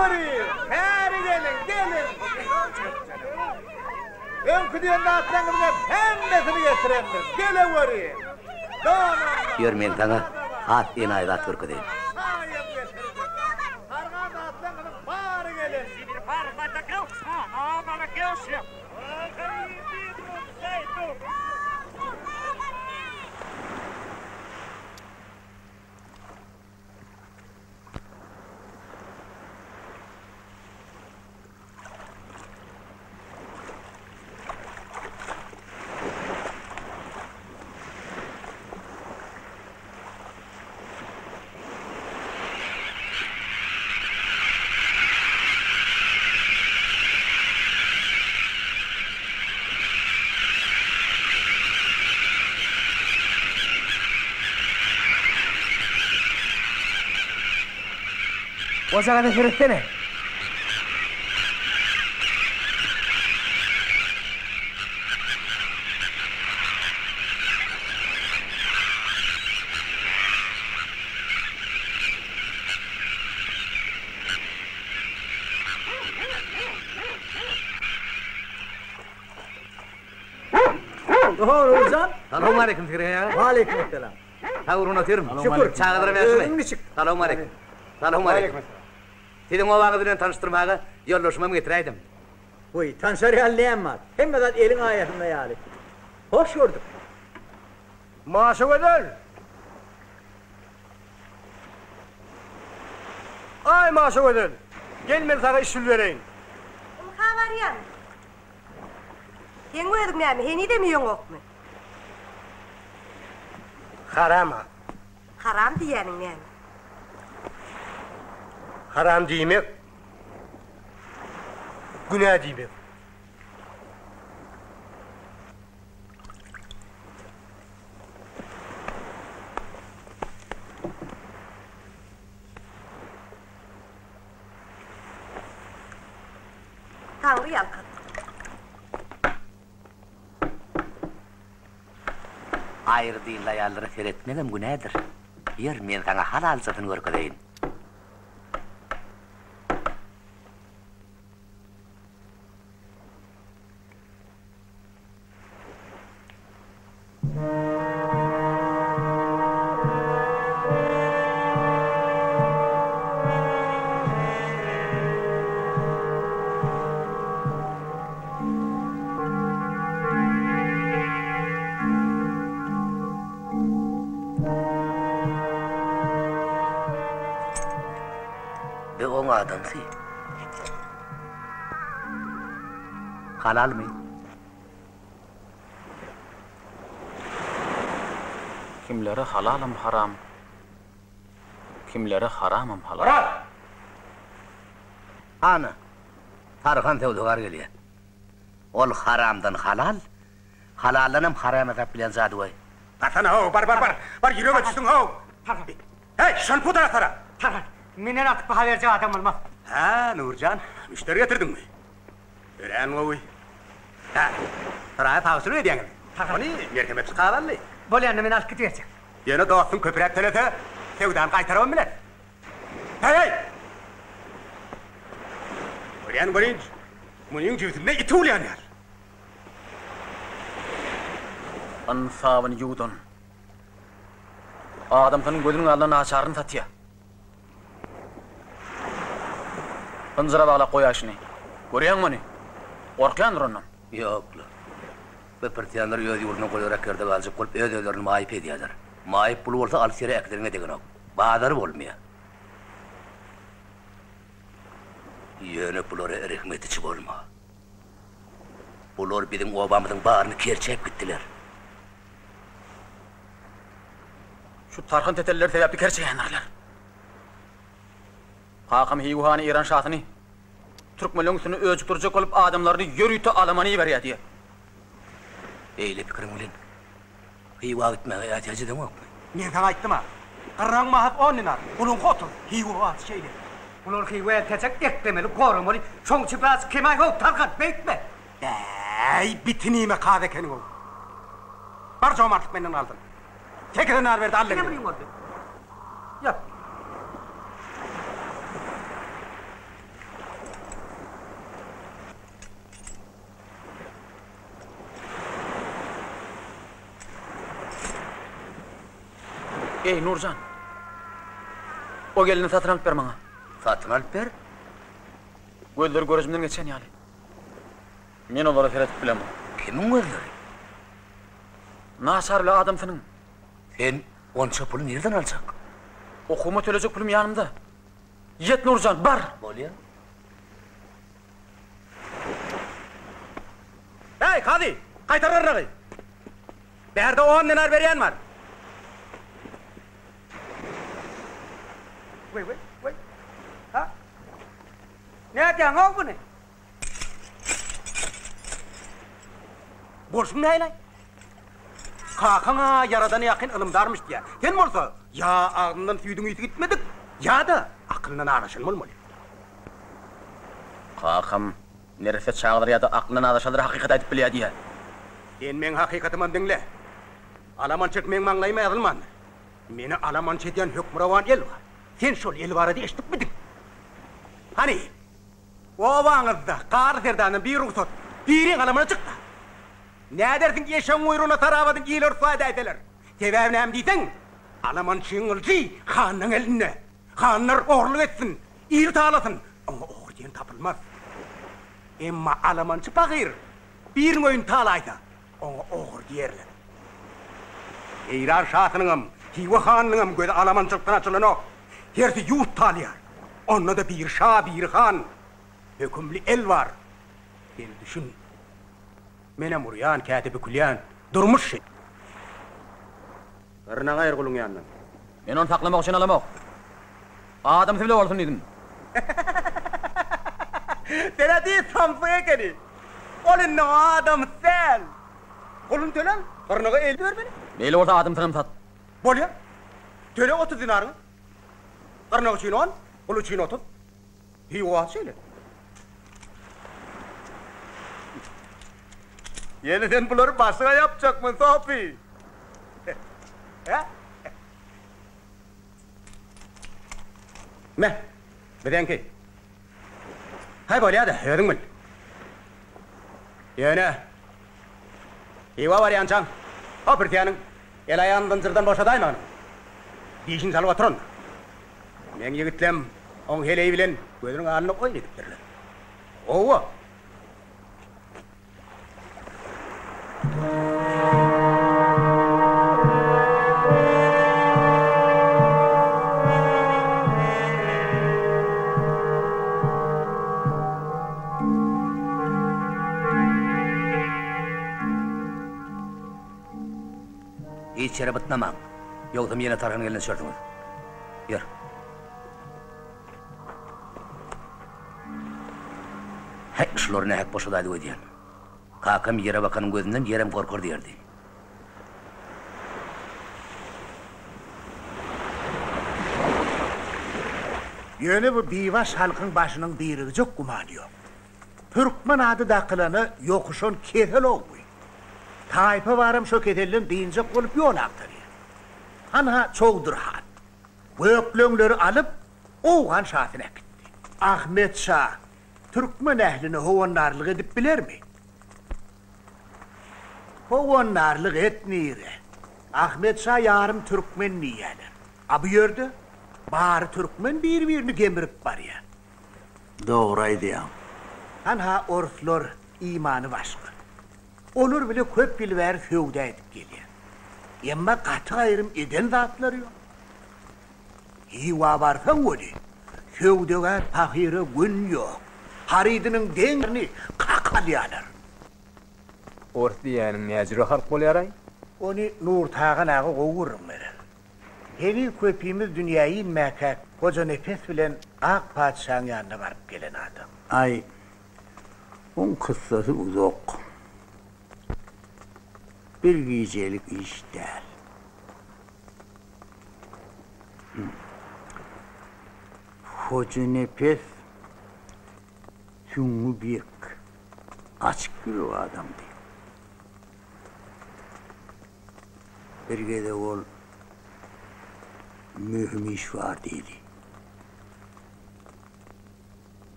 Geleweriň! Bäri geliň, geliň! Öňki diýen zatlaryňyzyň hemmesini getirendir. Geleweriň! Donam bar. Ýör, men saňa has enaýy zat görkezeýin. Çaýam getirdim. Sargan zatlaryňyzyň bary gelendir. Ojagada seretsene. Oho, Nurjan. Salowmaleýkim Sirgen aga. Waleýkim essalam. Sag boluň otyryn. Şükür. Çagalaram ýagşymy? Özüň niçik? Salowmaleýkim. Salowmaleýkim. Siziň obaňyz bilen tanyşdyrmaga ýoldaşymam getiräýdim. Wiý, tanşar ýaly näme bar? Hemme zat eliň aýasynda ýaly. Hoş gördük. Maşagözel! Aý, Maşagözel! Gel men saňa iş bereýin. Ynha barýan. Seň özüň näme, henizem iýeňokmy? Haram-a. Haram diýýäniň näme? Haram diýmek, günä diýmek. Taňry ýalkasyn. Aýry dinli aýallara seretmegem günädir. Ýör, men saňa halaljasyny görkezeýin. Be oň adamsy. Halalmy? Kimlere halalam haram, kimlere haramam halal. Oraz! Ana, Tarhan söwdagär gelýär. Ol haramdan halal, halaldanam haram ýasap bilýän jadygöý. Barsana how, bar, bar, bar, bar ýürege düşdüň how. Heý, şony pudra sara! Tarhan, menden artyk baha berjek adam bolmaz. Hä, Nurjan, müşderi getirdiňmi? Örän gowy. Hä, Saraýa pagyşçylyk edýäňiz. Ony merhemetli kazy aldy. Bolýanda men alyp gidiberjek. Ýöne dostuň köpräk tölese, söwdany gaýtarybam biler. Heý-heý! Görýän welin, munyň jübüsinde it uwlaýan ýaly. Ynsabyny ýuwdan. Adamsynyň gözüniň alnynda naçaryny satýa. Zynjyra baglap goýaý şuny. Görýäňmi ony? Gorkýandyr ondan. Ýok-la. Bu pürsiýanlar öz ýurduna golaýrak ýerde galjak bolup öz-özlerini maýyp edýärler. Maýyp puly bolsa alys ýere äkideniňe degenok. Bazary bolmaýar. Ýöne bulara rehim ediji bolma. Bular biziň obamyzyň baryny kerçäp gitdiler. Şu tarhan tetelleri sebäpli kerçeýändirler. Kakam Hywa hany Eýran şasyny türkmenleň üstüne öjükdirjek bolup adamlaryny ýörite alamana iberýär diýýär. Beýle pikiriň bilen Hywa gitmäge ätiýaç edeňokmy? Men saňa aýtdym-a, gyrnagyň bahasy on dinar, buluňky otuz, Hywa bahasy şeýle. Bular Hywa eltejek eklemeli, goramaly, şoň üçin biraz kemaý-how, Tarhan, beýtme! Bäý, bitinime kaz ekeniň-ow. Bar jomartlyk menden galsyn. Sekize nar berdi, al Ine munyň boldy. Ýat. Eý, Nurjan! O gelni satyn alyp ber maňa. Satyn alyp ber? Gözleri görejimden geçen ýaly. Men olara seredip bilemok. Kimiň gözleri? Naçar bile adamsynyň. Sen onça puly nirden aljak? Okuwyma tölejek pulum ýanymda. Ýet Nurjan, bar! Bolýa. Heý, kazy! Gaýtar gyrnagy! Bärde on dinar berýän bar. Weý, weý, weý. Ha? Nädýäň-ow buny? Bolşuň nähili-aý? Kakaň-a Ýaradana ýakyn ylymdarmyş diýýär. Sen bolsa, ýa agzyndan süýdüň ysy gitmedik, ýa-da akylyndan azaşan bolmaly. Kakam neresse çagalar ýa-da aklyndan azaşanlar hakykaty aýdyp bilýär diýýär. Sen meň hakykatymam diňle. Alamançyk meň maňlaýyma ýazylmandyr. Meni alamançy edýän hökmürowan el bar. Sen şol el barada eşidipmidiň? Hany, obaňyzda Garly serdardan bir rugsat, biriň alamana çyk-da. Nädersiň eşegiň guýrugyna Sarabadyň ili ryswa edäýseler? Sebäbi näme diýseň, alamançyň gylyjy hanyň elinde. Hanlar ogurlyk etsin, il talasyn, oňa ogry diýen tapylmaz. Emma alamançy pahyr biriniň öýüni talaýsa, oňa ogry diýerler. Eýran şasynyňam, Hywa hanynyňam gözi alamançylykdan açylanok. Hersi ýurt talaýar. Onda-da biri şa, biri han. Hökümli el bar. Sen düşün. Menem urýan, käte bükülýän. Durmuş şeý. Gyrnak aýyr guluň ýanyndan. Men ony saklamak üçin alamok. Adamsy bile bolsun diýdim. Sen-ä diý samsyk ekeni. Ol indi adamsy däl. Puluny töläň, gyrnaga el bermeli. Beýle bolsa adamsynam sat. Bolýa. Töle 30 dinaryňy. Gyrnak üçin on, gul üçin 30. Hywa şeýle. Ýene sen bulary başyňa ýapjakmyň, Sopy? Hä? Me, bizeňki. Haý, bolýa-da, özüň bil. Ýöne, Hywa barýançaň, o pürsiýanyň el-aýagyny zynjyrdan boşadaýmagyn. Dişini salyp oturandyr. Meň ýigitlem oň heleýi bilen gözüniň alnynda oýun edipdirler. Hawa. Hiç ýere bytnamaň. Ýogsam ýene tarhan gelne düşersiňiz. Ýör. Häý, şulary nähak boşadaýdyk öýdýän. Kakam ýere bakanyň gözünden ýerem gorkar diýerdi. Ýöne bu bibaş halkyň başynyň birigjek gümany ýok. Türkmen ady dakylana ýokuşan kesel-ow bu. Taýpa baram şo keselden dynjak bolup ýol agtarýar. Hanha Çowdur han. Gökleňleri alyp, owgan şasyna äkitdi. Ahmet şa türkmen ähline howandarlyk edip bilermi? Howandarlyk et nire? Ahmet şa ýarym türkmen diýýäler. A bu ýerde bary türkmen bir-birini gemirip barýar. Dogry aýdýaň. Hanha orslar imany başga. Olar bile köp ýyl bäri söwda edip gelýär. Emma gaty-gaýrym eden zatlary ýok. Hywa barsaň weli, söwdagär pahyra gün ýok. Harydynyň deňini kak alýarlar. Ors diýýäniň näjüre halk bolýar-aý? Ony Nurtagan aga gowy gürrüň berer. Heniz köpimiz dünýä inmäkäk Hojanepes bilen Ak patyşaň ýanyna baryp gelen adam. Aý, oň kyssasy uzak. Bir gijelik iş däl. Hojanepes süňňi berk, açyk ýürek adamdy. Bir gezek ol Möhüm iş bar diýdi.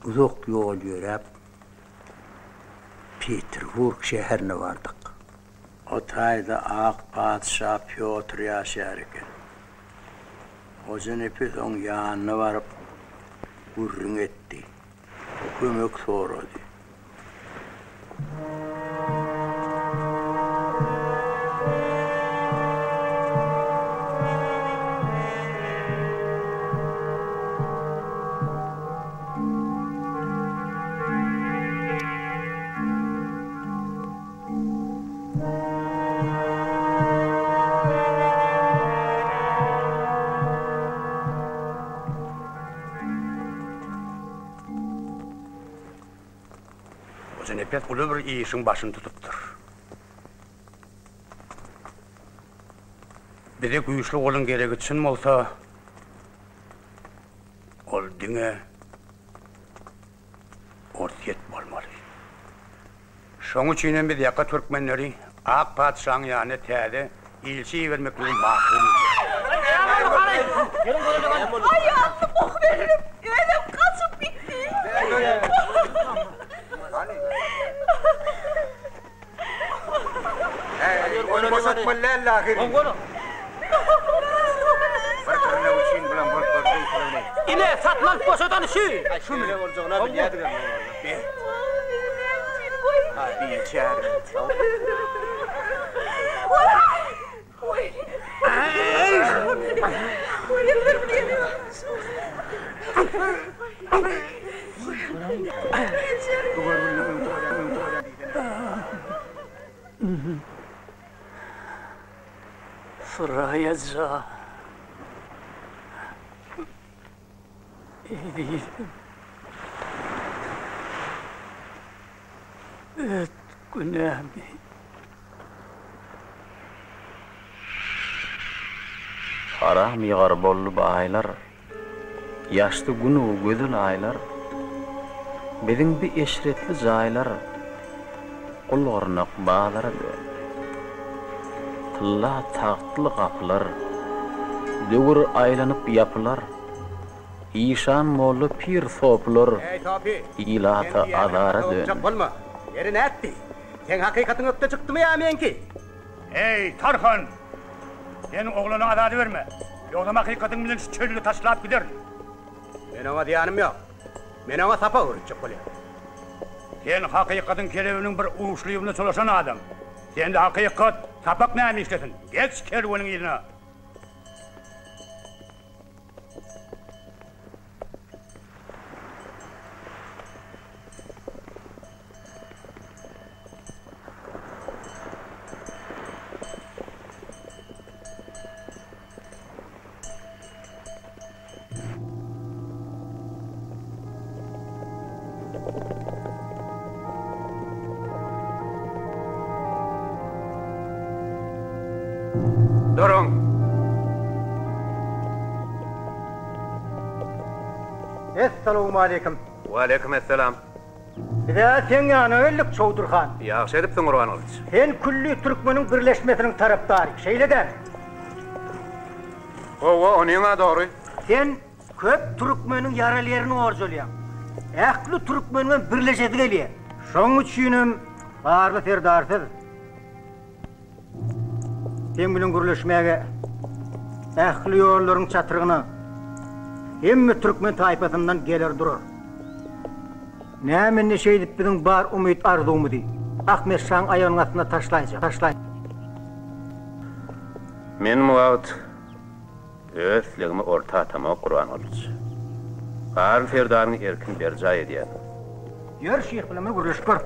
Uzak ýol ýöräp, Peterburg şäherine bardyk. O taýda ak patyşa Pýotr ýaşaýar eken. Hojanepes oň ýanyna baryp, gürrüň etdi. Kömek sorady. Hojanepes uly bir işiň başyny tutupdyr. Bize güýçli goluň geregi çyn bolsa, ol diňe Orsýet bolmaly. Şoň üçinem biz ýaka türkmenleri ak patyşaň ýanyna täze ilçi ibermekligi makul bildik. Aýalyny bokuberdim, özem gaçyp gitdi. Ony boşatmaly däldi ahyry. Bir dyrnak üçin bulam bolup gördi. Ine, satyn alyp boşadan şu. Şumy? Boljagyna bilýärdigem. Biçäre. Suraýa jan. Ezizim. Öt günämi. Haram ýygar boldy baýlar, Ýaşdy Gün-u gözel aýlar. Biziň bi eşretli jaýlar Gul-gyrnak bazara döndi. Tylla tagtly gapylar Döwür aýlanyp ýapylar. Işan molla pir sopular Eý, sopy! Ilata Sen diýýäniň azara hakda döndi. boljak bolma. Ýeri nätdi? Seň hakykatyň ökde çykdymy ýa meňki? Eý, Tarhan! Sen oglany azadyberme. Ýogsam hakykatyň bilen şu çölde taşlap giderin. Men oňa zyýanym ýok. Men oňa sapak öwretjek bolýan. Sen hakykatyň kelebiniň bir uçlygyna çolaşan adam. Sende hakykat, sapak näme işlesin? Geç kerweniň yzyna! Duruň! Essalawmaleýkim. Waleýkim esselam. Biz-ä seň ýanyňa geldik, Çowdur han. Ýagşy edipsiň, Gurbangylyç. Sen külli türkmeniň birleşmesiniň tarapdary, şeýle dälmi? Hawa, onyň-a dogry. Sen köp türkmeniň ýaraly ýerini gorjalýaň. Ähli türkmeniňem birleşesi gelýär. Şoň üçinem Garly serdarsyz Seň bilen gürleşmäge ähli ýollaryň çatrygyna hemme türkmen taýpasyndan geler durar. Näme indi şeýdip biziň bar umyt-arzuwymyzy Ahmet şaň aýagynyň astyna taşlaýjak, taşlaý. Men bu wagt öz islegimi orta atamok, Gurbangylyç. Garly serdaryň erkini berjaý edýän. Ýör, şyh bilen bir gürleşip gör.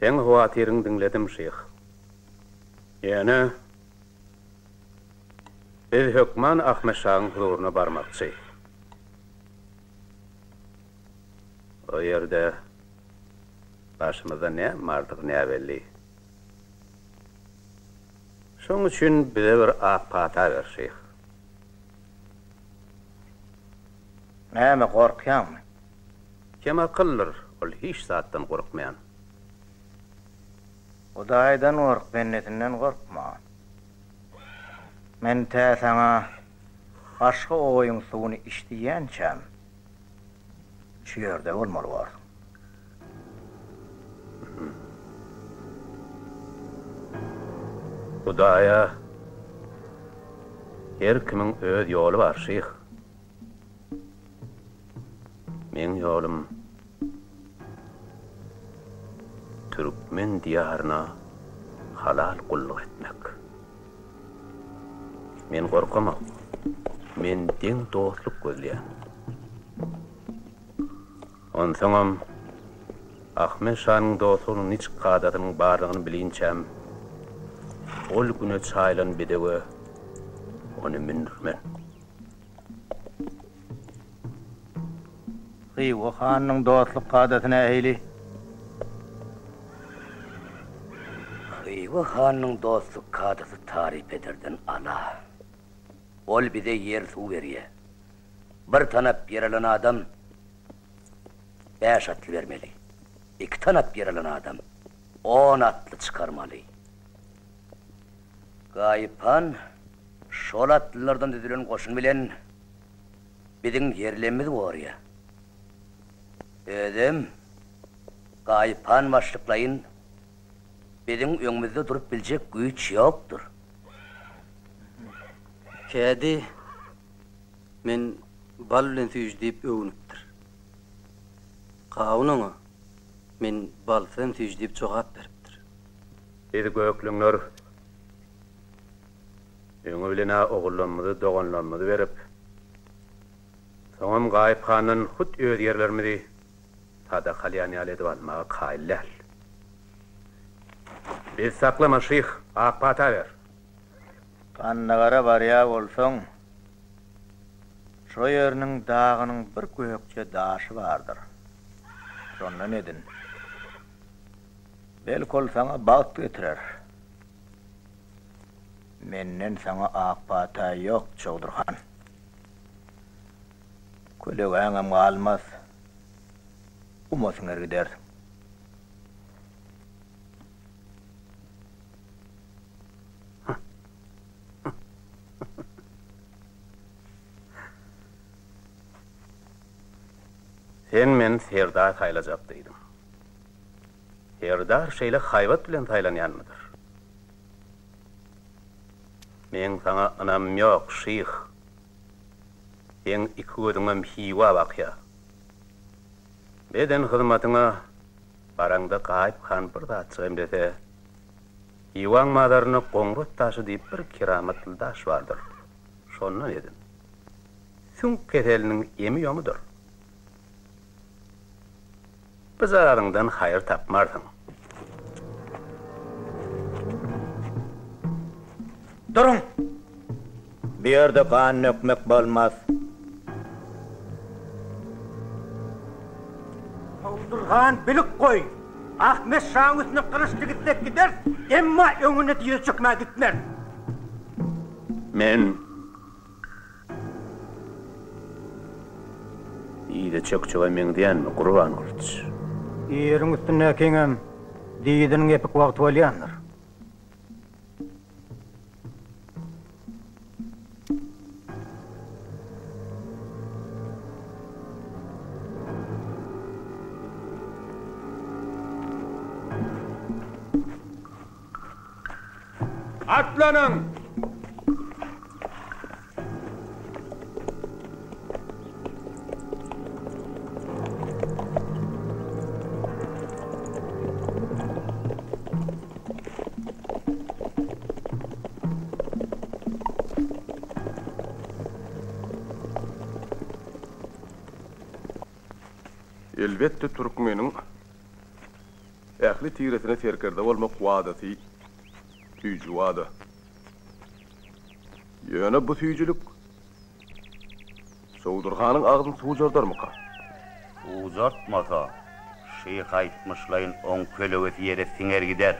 Seň howatyryňy diňledim, şyh. Ýöne biz hökman Ahmet şagyň huzuryna barmakçy. O ýerde başymyzda näme bardygy näbelli. Şoň üçin bize bir ak pata ber, şyh. Näme, gorkýaňmy? Kemakyldyr ol hiç zatdan gorkmaýan. Hudaýdan gork, bendesinden gorkma. Men tä saňa başga oýuň suwuny iç diýýänçäm, şu ýerde bolmaly borsuň. Hudaýa her kimiň öz ýoly bar, şyh. Meň ýolum türkmen diýaryna halal gulluk etmek. Men gorkamok. Men deň dostluk gözleýän. Onsoňam Ahmet şanyň dostlugynyň niçik kadasynyň barlygyny bilinçäm, ol güne çaýylan bedewe ony mündürmen. Hywa hanynyň dostluk kadasy nähili? Hywa hanynyň dostluk kadasy taryp ederden ala. Ol bize ýer-suw berýär. Bir tanap ýer alan adam bäş atly bermeli. Iki tanap ýer alan adam on atly çykarmaly. Gaýyp han şol atlylardan düzülen goşun bilen biziň ýerlemimizi gorýar. Özem Gaýyp han başlyklaýyn biziň öňümizde durup biljek güýç ýokdur. Kädi Men bal bilen süýji diýip öwünipdir. Gawun oňa, Men balsyz hem süýji diýip jogap beripdir. Biz göklüňler öňi bilen-ä ogullarymyzy, doganlarymyzy berip, soňam Gaýyp handan hut öz ýerlerimizi sadaka alýan ýaly edip almaga kaýyl däl. Biz saklama, şyh, ak pata ber. Gandagara barýa bolsaň, şo ýeriniň dagynyň bir gökje daşy bardyr. Şondan edin. Belki ol saňa bagt getirer. Menden saňa ak pata ýok, Çowdur han. Kölegäňem galmaz, guma siňer gidersiň. Sen meni serdar saýlajak diýdiň. Serdar şeýle haýbat bilen saýlanýanmydyr? Meň saňa ynamym ýok, şyh. Seň iki gözüňem Hywa bakýa. Beden hyzmatyňa baraňda Gaýyp han bir zatjyk emlese, Hywaň mazarynda Goňrat daşy diýip bir keramatly daş bardyr. Şondan edin. Süňk keseliniň emi-ýomudyr. Bu zararyňdan haýyr tapmarsyň. Duruň! Bu ýerde gan dökmek bolmaz. Çowdur han, bilip goý! Ahmet şaň üstüne gylyçly gitsek gideris, emma öňünde dyza çökmän gitmeris. Men dyza çökjege meňzeýänmi, Gurbangylyç? Ýeriň üstündäkiňem dyzynyň epik wagty bolýandyr. Atlanyň! Elbetde türkmeniň ähli tiresine serkerde bolmak wadasy süýji wada. Ýöne bu süýjülik Çowdur hanyň agzyny suwjardarmyka? Suwjartmasa, şyh aýtmyşlaýyn oň kölegesi ýere siňer gider.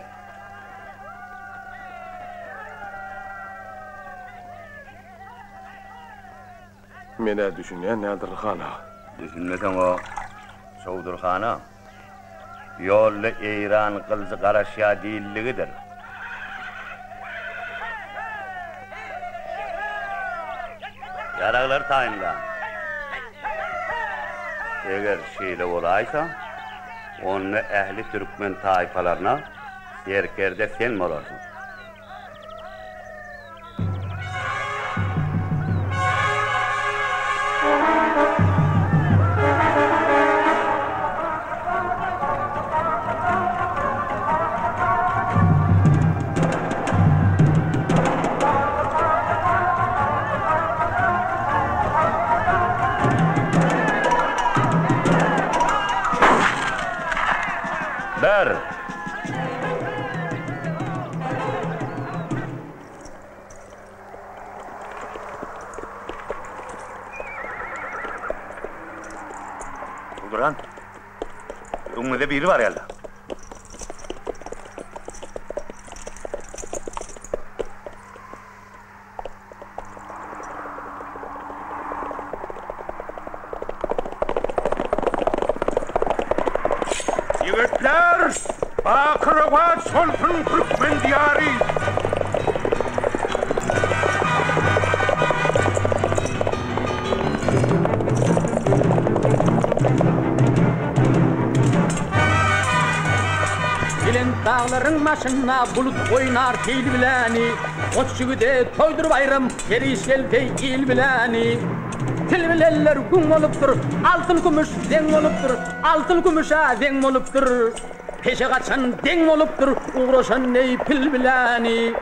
Men-ä düşünýän däldirin, han aga. Düşünmeseň-o, Çowdur hana, ýolda Eýran gylyjy garaşýar diýildigidir. Ýaraglary taýynlaň. Eger şeýle bolaýsa, onda ähli türkmen taýpalaryna serkerde sen bolarsyň. Ýaran, öňüňizde biri bar ýaly. Ýigitler, baky rowaç bolsun türkmen diýary! Belent daglaryň başynda bulut oýnar sil biläni, Goç ýigide toýdur baýram, her iş gelse il biläni. Til bilenler güň bolupdyr, altyn-kümüş zeň bolupdyr, Altyn-kümüş-ä zeň bolupdyr, peşe gaçan deň bolupdyr, Ugraşan deý pil biläni.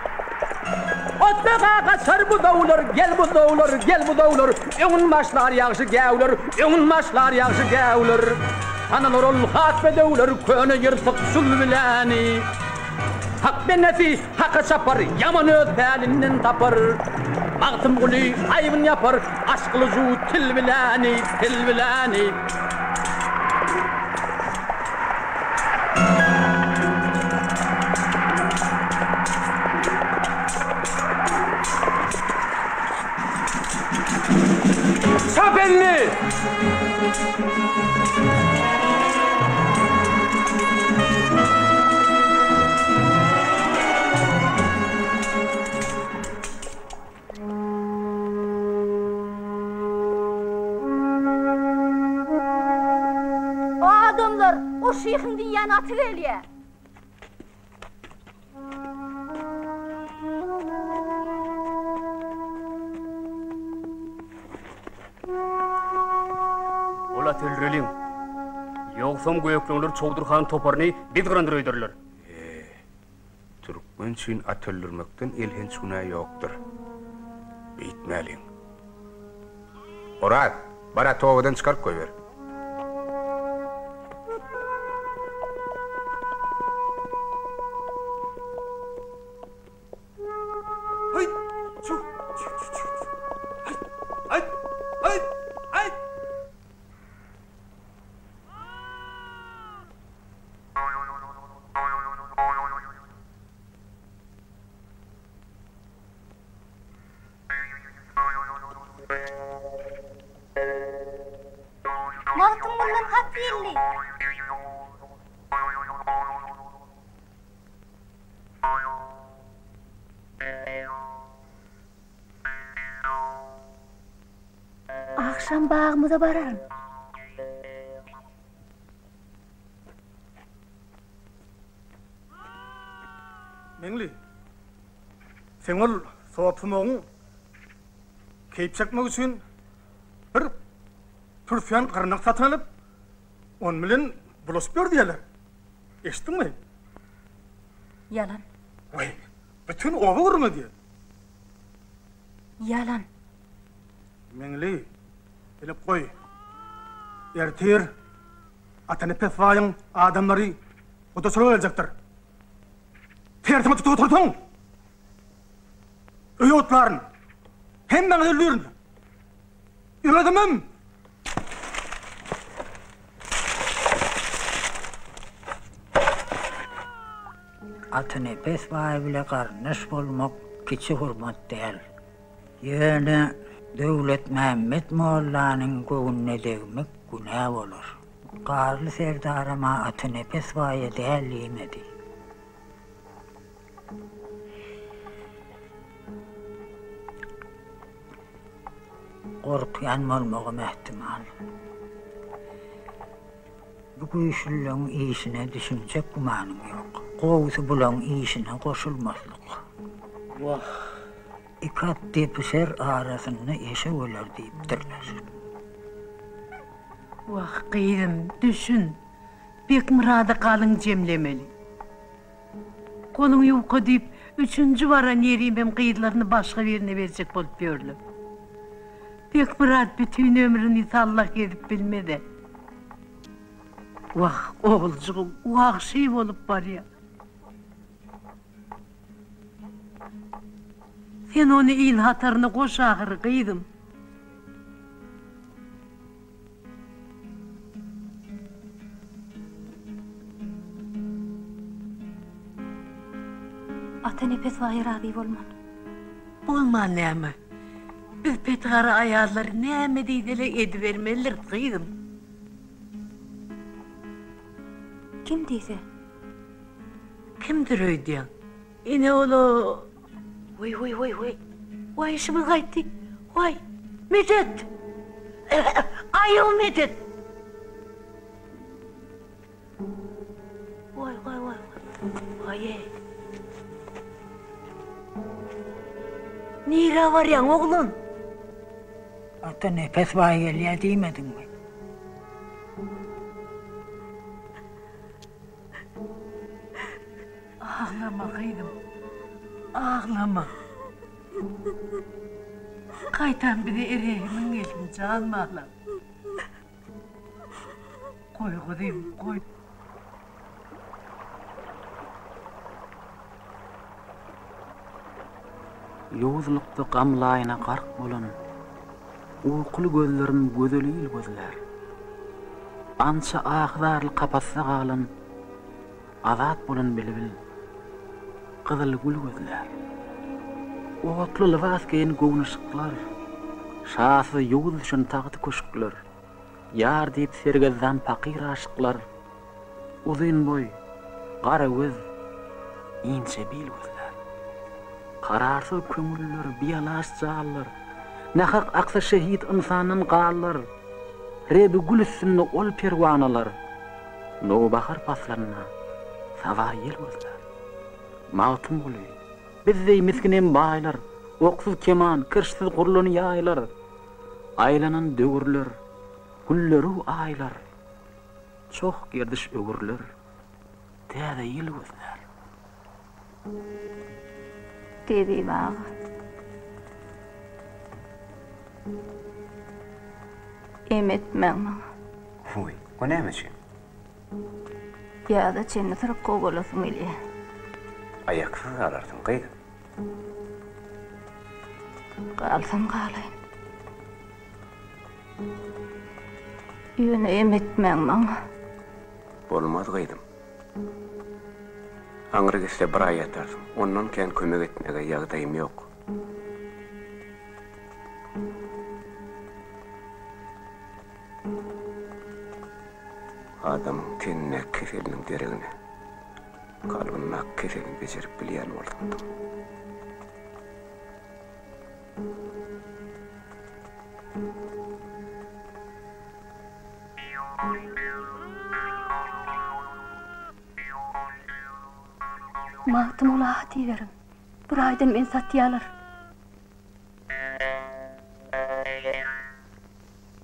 Otlaga gaçar buzawlar, gel buzawlar, gel buzawlar, Öňün başlar ýagşy gäwler, öňün başlar ýagşy gäwler. Tanalar ol has bedewler, köne ýyrtyk çul biläni. Hak bendesi Haka çapar, ýaman öz pälinden tapar. Magtymguly aýbyn ýapar, aşk gylyju til biläni, til biläni. Çap elini! Adamlar, o şyhyň diýýän aty gelýä. Ol aty öldüreliň. Ýogsam gökleňler Çowdur han toparyny biz gyrandyr öýderler. E, türkmen üçin at öldürmekden elhenç günä ýokdur. Beýtmäliň. Oraz, bar aty obadan çykaryp goýber. Magtymgulydan hat geldi. Agşam bagymyza bararyn. Meňli, seň ol sopsumagyň keýp çekmek üçin bir pürsýän gyrnak satyn alyp, on bilen bulaşyp ýör diýýärler. Eşitdiňmi? Ýalan. Weý, bütin oba gürrüň edýär. Ýalan. Meňli, bilip goý. Ertir Atanepes baýyň adamlary gudaçylyga geljekdir. Tersiňi tutup otursaň, öýe otlaryn. Hemmäňizi öldürin. Özümem! Atanepes baý bile garyndaş bolmak kiçi hormat däl. Ýöne Döwletmämmet mollanyň göwnüne degmek günä bolar. Garly serdaram-a Atanepes baýa däl diýmedi. Gorkýan bolmagam ähtimal. Bu güýçlüleň işine düşünjek gümanyň ýok. Gowusy bulaň işine goşulmaslyk. Wah! Ikat depişer arasynda eşek öler diýipdirler. Wah, gyzym, düşün. Bekmyrady galyň jemlemeli. Goluň ýuka diýip, üçünji baran ýerimem gyzlaryny başga birine berjek bolup ýörler. Bekmyrat bütin ömrüni sallah gezip bilmez-ä. Wah, oguljygym, wagşy bolup barýar. Sen ony il hataryna goş ahyry, gyzym. baýa razy bolman. Bolman näme? Biz petigara aýallar näme diýsele edibermelidiris gyzym. Kim diýse? Kimdir öýdýäň? Ine ol-a. Weý, weý, weý, weý. Waý, işimiz gaýtdy. Waý, medet! Aýaw medet! Waý, waý, waý, waý. Nirä barýaň, oglan? Atanepes baý gelýär diýmediňmi? Aglama, gyzym, aglama. Gaýtam bize erehimiň gelsin, jan balam. Goý gyzym, goý. Ýowuzlykda gam laýyna gark bolan, Ukuly gözlerim gözel il gözlär. Ança ahy-zarly kapasda galan, Azat bolan bilbil, gyzyl gül gözlär. Otly lybas geýen göwnaşyklar, Şasyz ýowuz düşen tagty-köşkler, Ýar diýip sergezdan pakyr aşyklar, Uzyn boý, gara göz, inçe bil gözlär. Kararsyz köňüller, bialaç janlar, Nähak aksa şehit ynsandan ganlar, Rebi gül üstünde ol perwanalar, Nowbahar paslynda saba ýel gözlär. Magtymguly, biz deý misginem baýlar, Oksuz keman, kirşsiz gurlan ýaýlar, Aýlanan döwürler, günler-u aýlar, Çoh gerdiş öwrüler, täze ýyl gözlär. Tebip aga. Em etmäň maňa. Huý, o näme üçin? Ýaza çenli syrkaw bolasym gelýär. Aýaksyz galarsyň, gyzym. Galsam galaýyn. Ýöne em etmäň maňa. Bolmaz, gyzym. Aňry gitse bir aý ýatarsyň. Ondan kän kömek etmäge ýagdaýym ýok. Adamyň tenindäki keseliniň deregine kalbyndaky keselini bejerip bilýän bolsamdym. Magtymguly aga diýiberiň. Bir aýdan meni satýalar.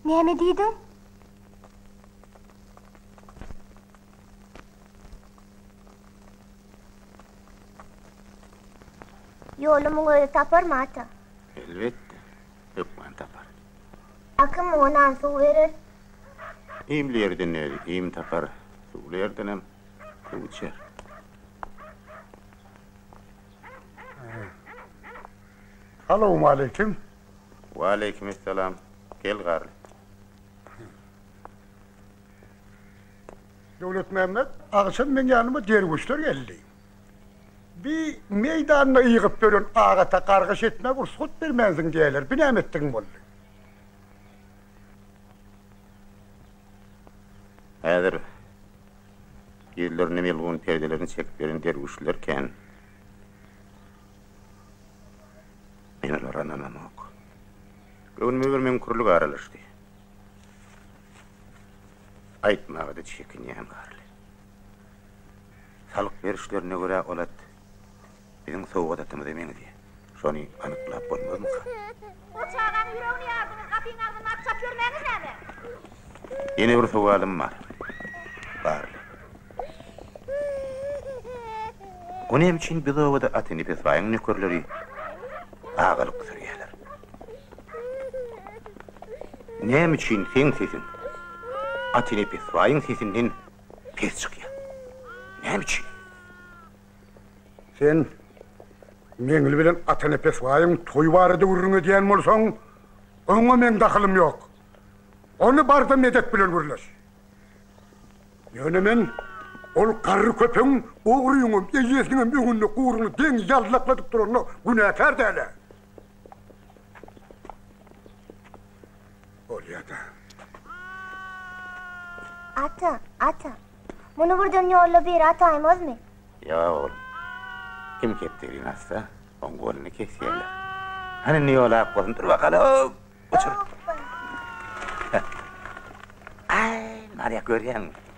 Näme diýdiň? Ýoly muň özi taparmy, ata? Elbetde, hökman tapar. A kim muňa nan-suw berer? Iýmli ýerden özi iým tapar, suwly ýerdenem suw içer. Salowmaleýkim. Waleýkimessalam. Gel Garly. Döwletmämmet, agşam meň ýanyma derwüşler geldi. Bi meýdanda ýygyp ýören Agata gargyş etmäge rugsat bermänsiň diýýärler. Bi näme etdigiň boldy? Häzir ýüzlerine melgun perdelerini çekip ýören derwüşler kän. Men olara ynanamok. Göwnüme bir müňkürlik aralaşdy. Aýtmaga-da çekinýän Garly. Salyk berişlerine görä ol at biziň sowgat atymyza meňzeýär. Şony anyklap bolmazmyka? O çagaň ýüregini ýardyňyz, gapyň agzynda at çapyp ýörmäňiz näme? Ýene bir sowalym bar, Garly. O näme üçin biz obada Atanepes baýyň nökerleri agalyk sürýärler? Näme üçin seň sesiň Atanepes baýyň sesinden pes çykýar? Näme üçin? Sen Meňli bilen Atanepes baýyň toýy barada gürrüň edýän bolsaň, oňa meň dahylym ýok. Ony bar-da Medet bilen gürleş. Ýöne men. Ol garry köpegiň ogryňam, eýesiniňem öňünde guýrugyny deň ýallakladyp duranyna günäkär däl-ä. Bolýa-da. Ata, ata. Muny birden ýolda biri ataýmazmy? Ýok, oglum. Kim kepderini atsa, oň goluny kesýärler. Hany indi ýol ak bolsun, dur bakaly, hop, uçur. Aý, Marýa, görýäňmi?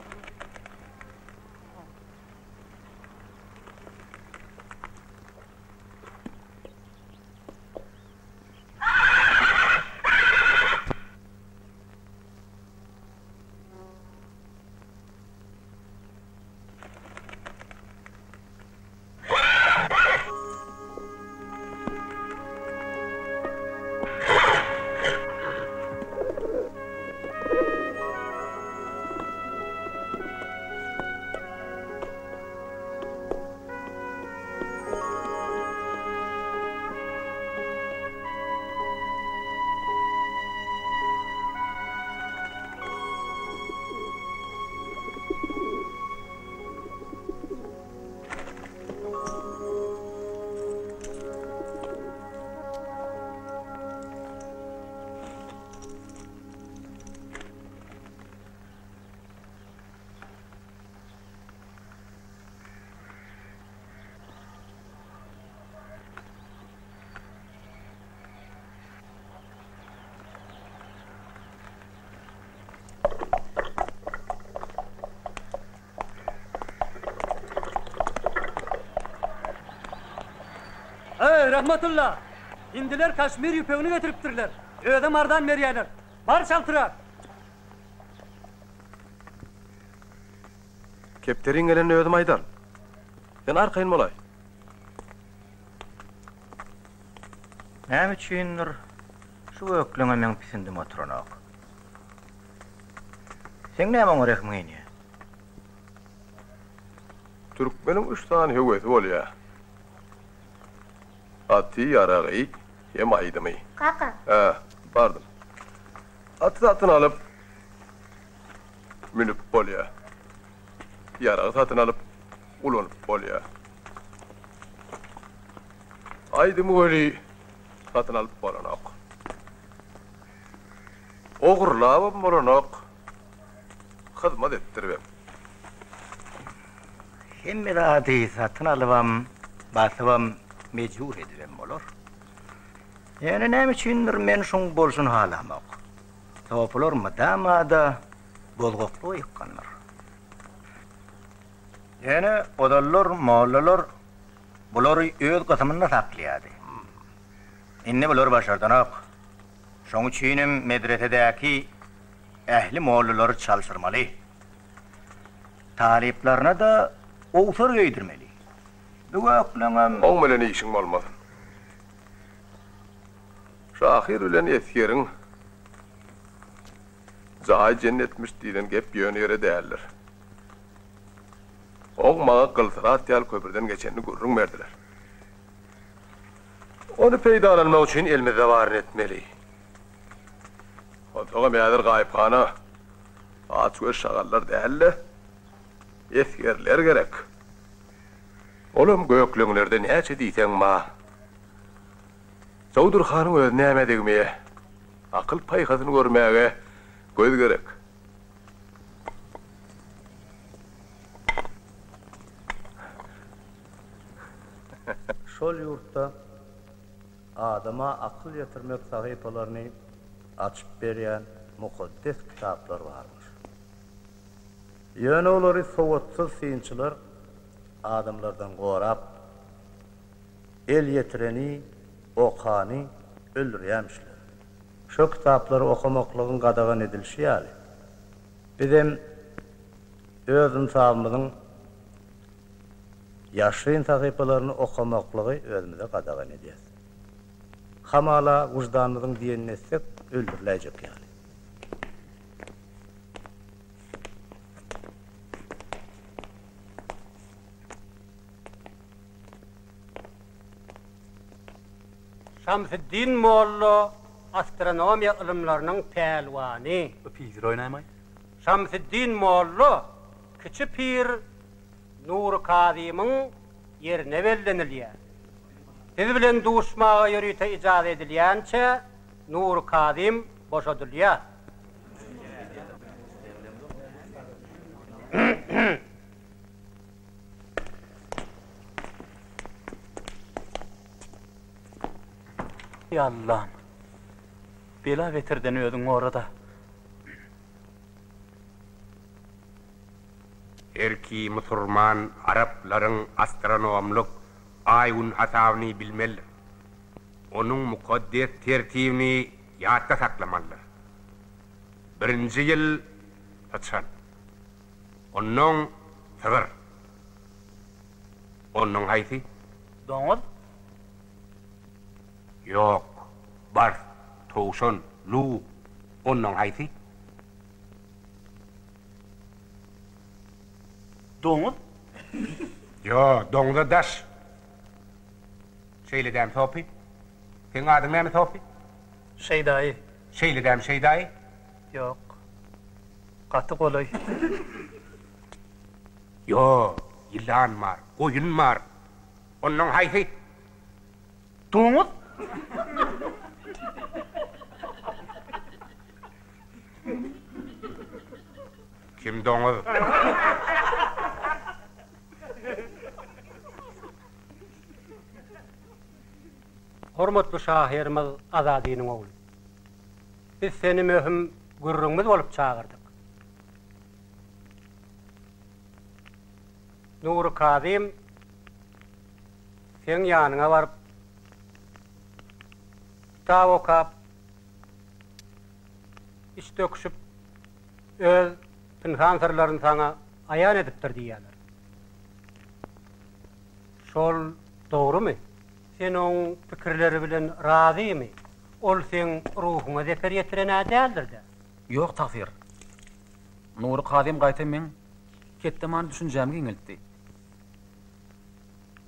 Eý, Rahmatulla! Hindiler kaşmir ýüpegini getiripdirler. Özem arzan berýärler. Bar çaltrak! Kepderiň gelenini özüm aýdaryn. Sen arkaýyn bolaý. Näme üçindir, şu gökleňe meň pisindim oturanok. Seň näme oňa rehmiň inýä? Türkmeniň üç sany höwesi bolýa. Aty, ýaragy hem aýdymy. Kaka. Hä, bardym. Aty satyn alyp, münüp bolýa. Ýaragy satyn alyp, ulanyp bolýa. Aýdymy weli satyn alyp bolanok. Ogurlabam bolanok, hyzmat etdiribem. Hemme zady satyn alybam, basybam, mejbur edibem bolar. Ýöne näme üçindir men şuň bolşuny halamok. Sopular mydama-da bozgaklyga ýykgyndyr. Ýöne ozallar mollalar bulary öz gysymynda saklaýardy. Indi bular başardanok. Şoň üçinem medresedäki ähli mollalary çalşyrmaly. Talyplaryna-da owsar geýdirmeli. Bu gökleňem. Oň bilen işiň bolmasyn. Şahyr bilen esgeriň jaýy jennetmiş diýlen gep ýöne ýere däldir. Oň maňa gylsyrat ýaly köprüden geçenini gürrüň berdiler. Ony peýdalanmak üçin elimizde baryny etmeli. Onsoňam häzir gaýyphana açgöz şagallar däl-de, esgerler gerek. Olam gökleňlerde näçe diýseň ma. Çowdur hanyň özi nämä degmeýä. Akyl-paýhasyny görmäge göz gerek. Şol ýurtda adama akyl ýetirmek sahypalaryny açyp berýän mukaddes kitaplar barmyş. Ýöne olary sowatsyz synçylar adamlardan gorap, el ýetireni, okany öldürýärmişler. Şo kitaplary okamaklygyň gadagan edilişi ýaly, bizem öz ynsabymyzyň ýaşryn sahypalaryny okamaklygy özümize gadagan edýäs. Hamala wyždanymyzyň diýenini etsek, öldüriläýjek ýaly. Şamsiddin molla astronomiýa ylymlarynyň pälwany. Bu pir oýnaýmaý. Şamsiddin molla kiçi pir. Nury Kazymyň ýerine bellenilýär. Siz bilen duşmaga ýörite ijaza edilýänçä Nury Kazym boşadylýar. Eý Allam! Bela-beterden özüň gora-da. Herki musurman araplaryň astronomlyk aý-gün hasabyny bilmelidir. Onuň mukaddes tertibini ýatda saklamalydyr. Birinji ýyl syçan. Onnoň sygyr. Onnoň haýsy? Doňuz. Ýok, bars, towşan, luw. Onnoň haýsy? Doňuz? Ýo, doňza daş. Şeýle dämi, Sopy? Seň adyň näme, Sopy? Şeýdaýy. Şeýle dämi, Şeýdaýy? Ýok. Gaty golaý. Ýo, ýylan bar, goýun bar. Onnoň haýsy? Doňuz? Kim doňuz? Hormatly şahyrymyz Azadynyň ogly. Biz seni möhüm gürrüňimiz bolup çagyrdyk. Nury Kazym seň ýanyňa baryp, kitap okap, iç döküşip, öz pynhan syrlaryny saňa aýan edipdir diýýärler. Şol dogrumy? Sen oň pikirleri bilen razymy? Ol seň ruhuňa zeper ýetiren-ä däldir-dä? Ýok, tagsyr. Nury Kazym gaýta meň ketde many düşünjämi giňeltdi.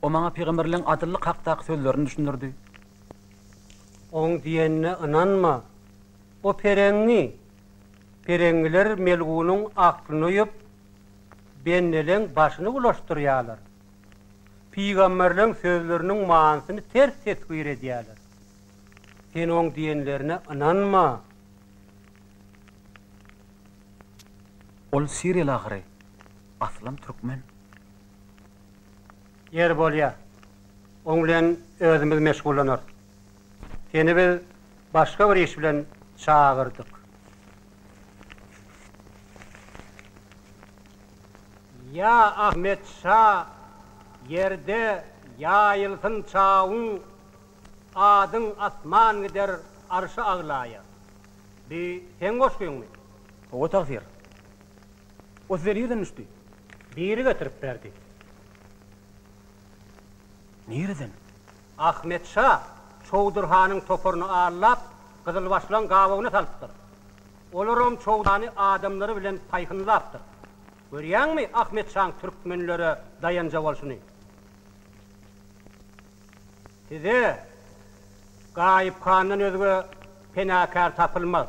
O maňa pygamberleň adyllyk hakdaky sözlerini düşündirdi. Oň diýenine ynanma. O pereňňi. Pereňňiler melgunyň aklyny uýup, bendeleň başyny bulaşdyrýarlar. Pygamberleň sözleriniň manysyny ters teswir edýärler. Sen oň diýenlerine ynanma. Ol siriýaly ahyry. Aslam türkmen. Ýeri bolýa. Oň bilen özümiz meşgullanarys. Seni biz başga bir iş bilen çagyrdyk. Ýa Ahmet şa, ýerde ýaýylsyn çawuň, Adyň asman gider arşy aglaýa. Bi seň goşgyňmy? Hawa tagsyr. O size nireden düşdi? Biri getirip berdi. Nireden? Ahmet şa Çowdur hanyň toparyny aldap, gyzylbaşlaň gabawyna salypdyr. Olaram Çowdany adamlary bilen paýhynlapdyr. Görýäňmi Ahmet şaň türkmenlere daýanja bolşuny? Size Gaýyp handan özge penakär tapylmaz.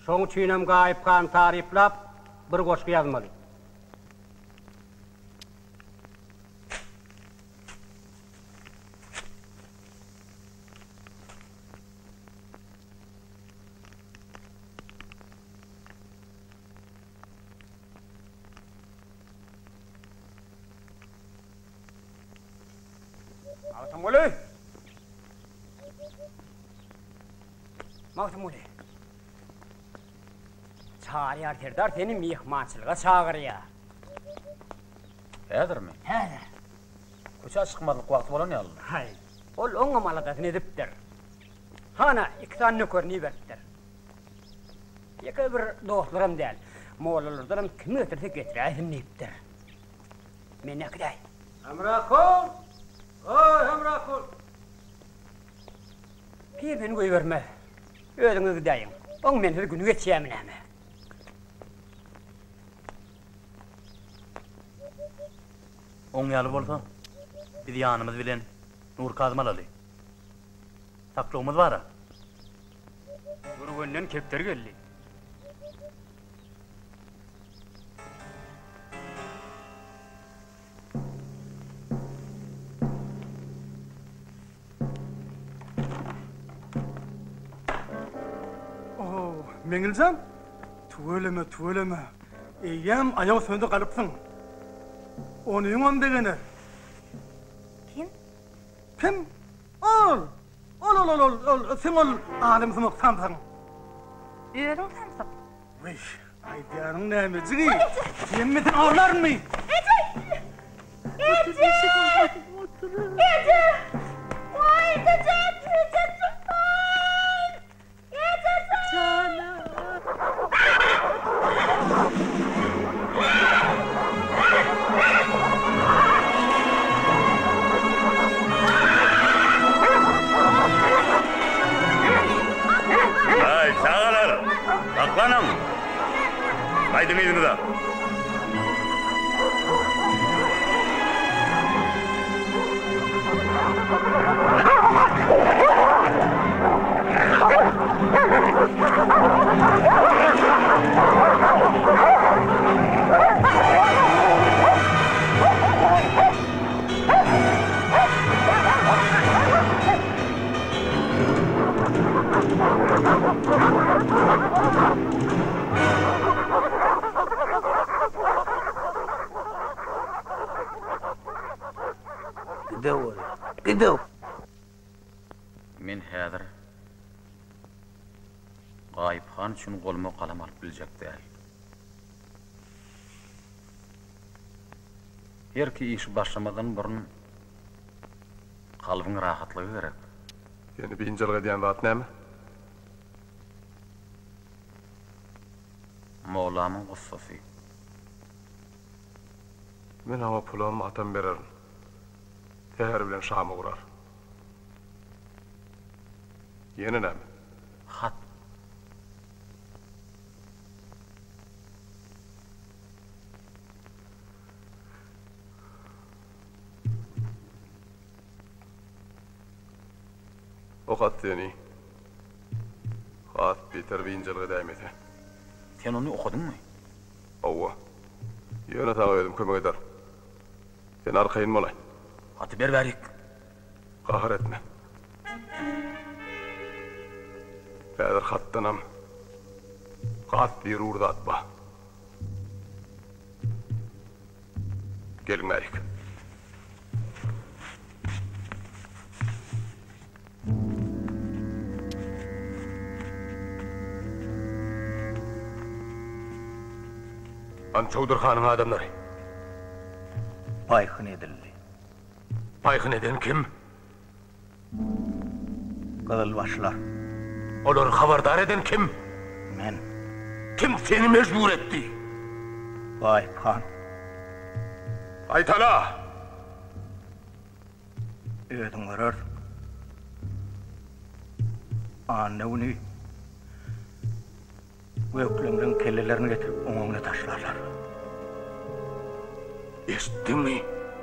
Şoň üçinem Gaýyp hany taryplap bir goşgy ýazmaly. Magtymguly! Magtymguly! Çaryýar serdar seni myhmançylyga çagyrýar. Häzirmi? Häzir. Köçä çykmazlyk wagty bolan ýaly. Haý, ol oňam aladasyny edipdir. Hana, iki sany nökerini iberipdir. Ýeke bir dostlaram däl, mollalardanam kimi getirse getiräýsin diýipdir. Meni äkidäý. Hemrakul! Oý, Hemrakul! Pir meni goýbermez. Özüňiz gidäýiň. Oň mensiz güni geçýärmi näme? Oň ýaly bolsa, biz ýanymyz bilen Nury Kazymy alaly. Saklawymyz bar-a. Gürgenden kepderi geldi. Meňlijan, tüweleme, tüweleme. Eýýäm aýak üstüne-de galypsyň. Onyňam begener. Kim? Kim? Ol! Ol, ol, ol, ol, ol, seň ol alymsumak samsygyň. Özüň samsyk. Wiý, aýdýanyň näme, jigi? Hemmesini ogurlarynmy? Eje! Eje! Eje! Waý, eje! Eje! Eje! Janam! Aý, çagalar! Saklanyň! Gaýdyň yzyňyza! Gidew, gidew. Men häzir Gaýyp han üçin goluma galam alyp biljek däl. Herki işi başlamazdan burun kalbyň rahatlygy gerek. Seni biynjalyk edýän zat näme? Mollamyň gussasy. Men oňa pulam, atam bererin. Säher bilen Şama urar. Ýene näme? Hat. O hat seni has beter biynjalyk edäýmese. Sen ony okadyňmy? Hawa. Ýöne saňa özüm kömek ederin. Sen arkaýyn bolaý. Haty ber bärik. Gahar etme. Häzir hatdanam has zerur zat bar. Geliň bärik. Hany Çowdur hanyň adamlary? Paýhyn edildi. Paýhyn eden kim? Gyzylbaşlar. Olary habardar eden kim? Men. Kim seni mejbur etdi? Gaýyp han. Gaýtala! Özüň görersiň. Anna güni gökleňleň kellelerini getirip oň öňüne taşlarlar. Eşitdiňmi?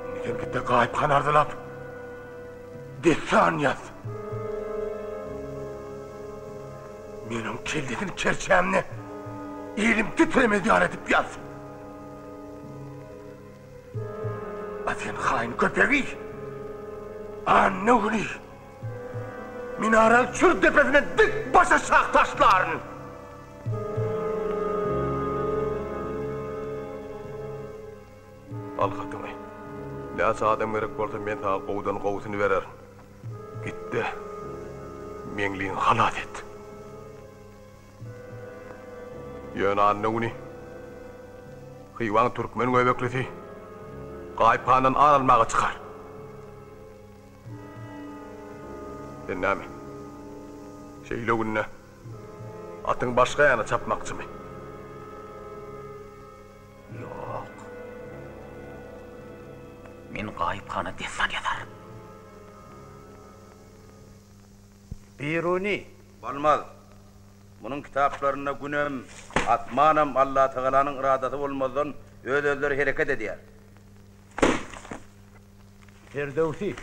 Indi sen git-de Gaýyp hany arzylap, dessan ýaz. Men oň kellesini kerçämde elim titremez ýaly edip ýaz. A sen haýyn köpegi! Anna güni minaraň çür depesine dik başaşak taşlaryn! Al hatyňy. Näçe adam gerek bolsa men saňa gowudan gowusyny bererin. Git-de, Meňliňi halas et. Ýöne anna güni Hywaň türkmen göbeklisi Gaýyp handan ar almaga çykar. Sen näme, şeýle günde atyňy başga ýana çapmakçymy? Ýok. Men Gaýyp hana dessan ýazaryn. Biruny. Bolmaz. Munuň kitaplarynda Günem, asmanam Allatagalanyň yradasy bolmazdan öz-özleri hereket edýär. Ferdöwsi.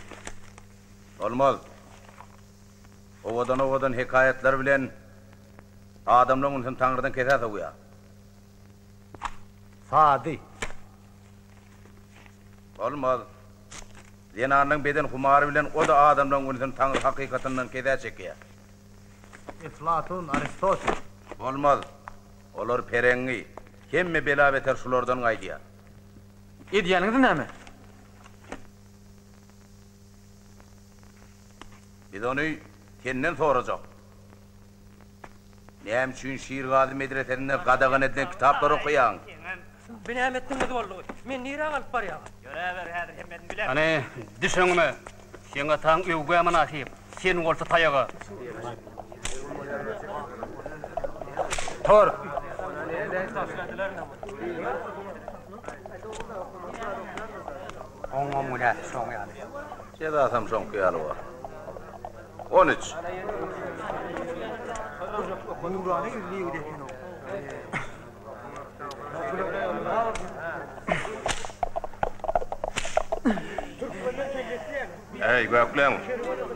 Bolmaz. Owadan-owadan hekaýatlar bilen adamlaryň ünsüni Taňrydan kesä sowýar. Sady. Bolmaz. Zenanlaryň beden humary bilen o-da adamlaryň ünsüni Taňry hakykatyndan kesä çekýär. Eflatun, Aristotel. Bolmaz. Olar pereňňi. Hemme bela-beter şulardan gaýdýar. Edýäniňiz näme? Biz ony senden sorajak. Näme üçin Şirgazy medresesinde gadagan edilen kitaplary okaýaň? Bu näme etdigiňiz boldugy? Meni nirä alyp barýaňyz? Ýöräber, häzir hemmesini bileris. Hany, düş öňüme! Seň ataň öwgä mynasyp, sen bolsa taýaga. Tur! Oňam günäsi şoň ýaly. Jezasam şoňky ýaly bor. 13. Eý, gökleň,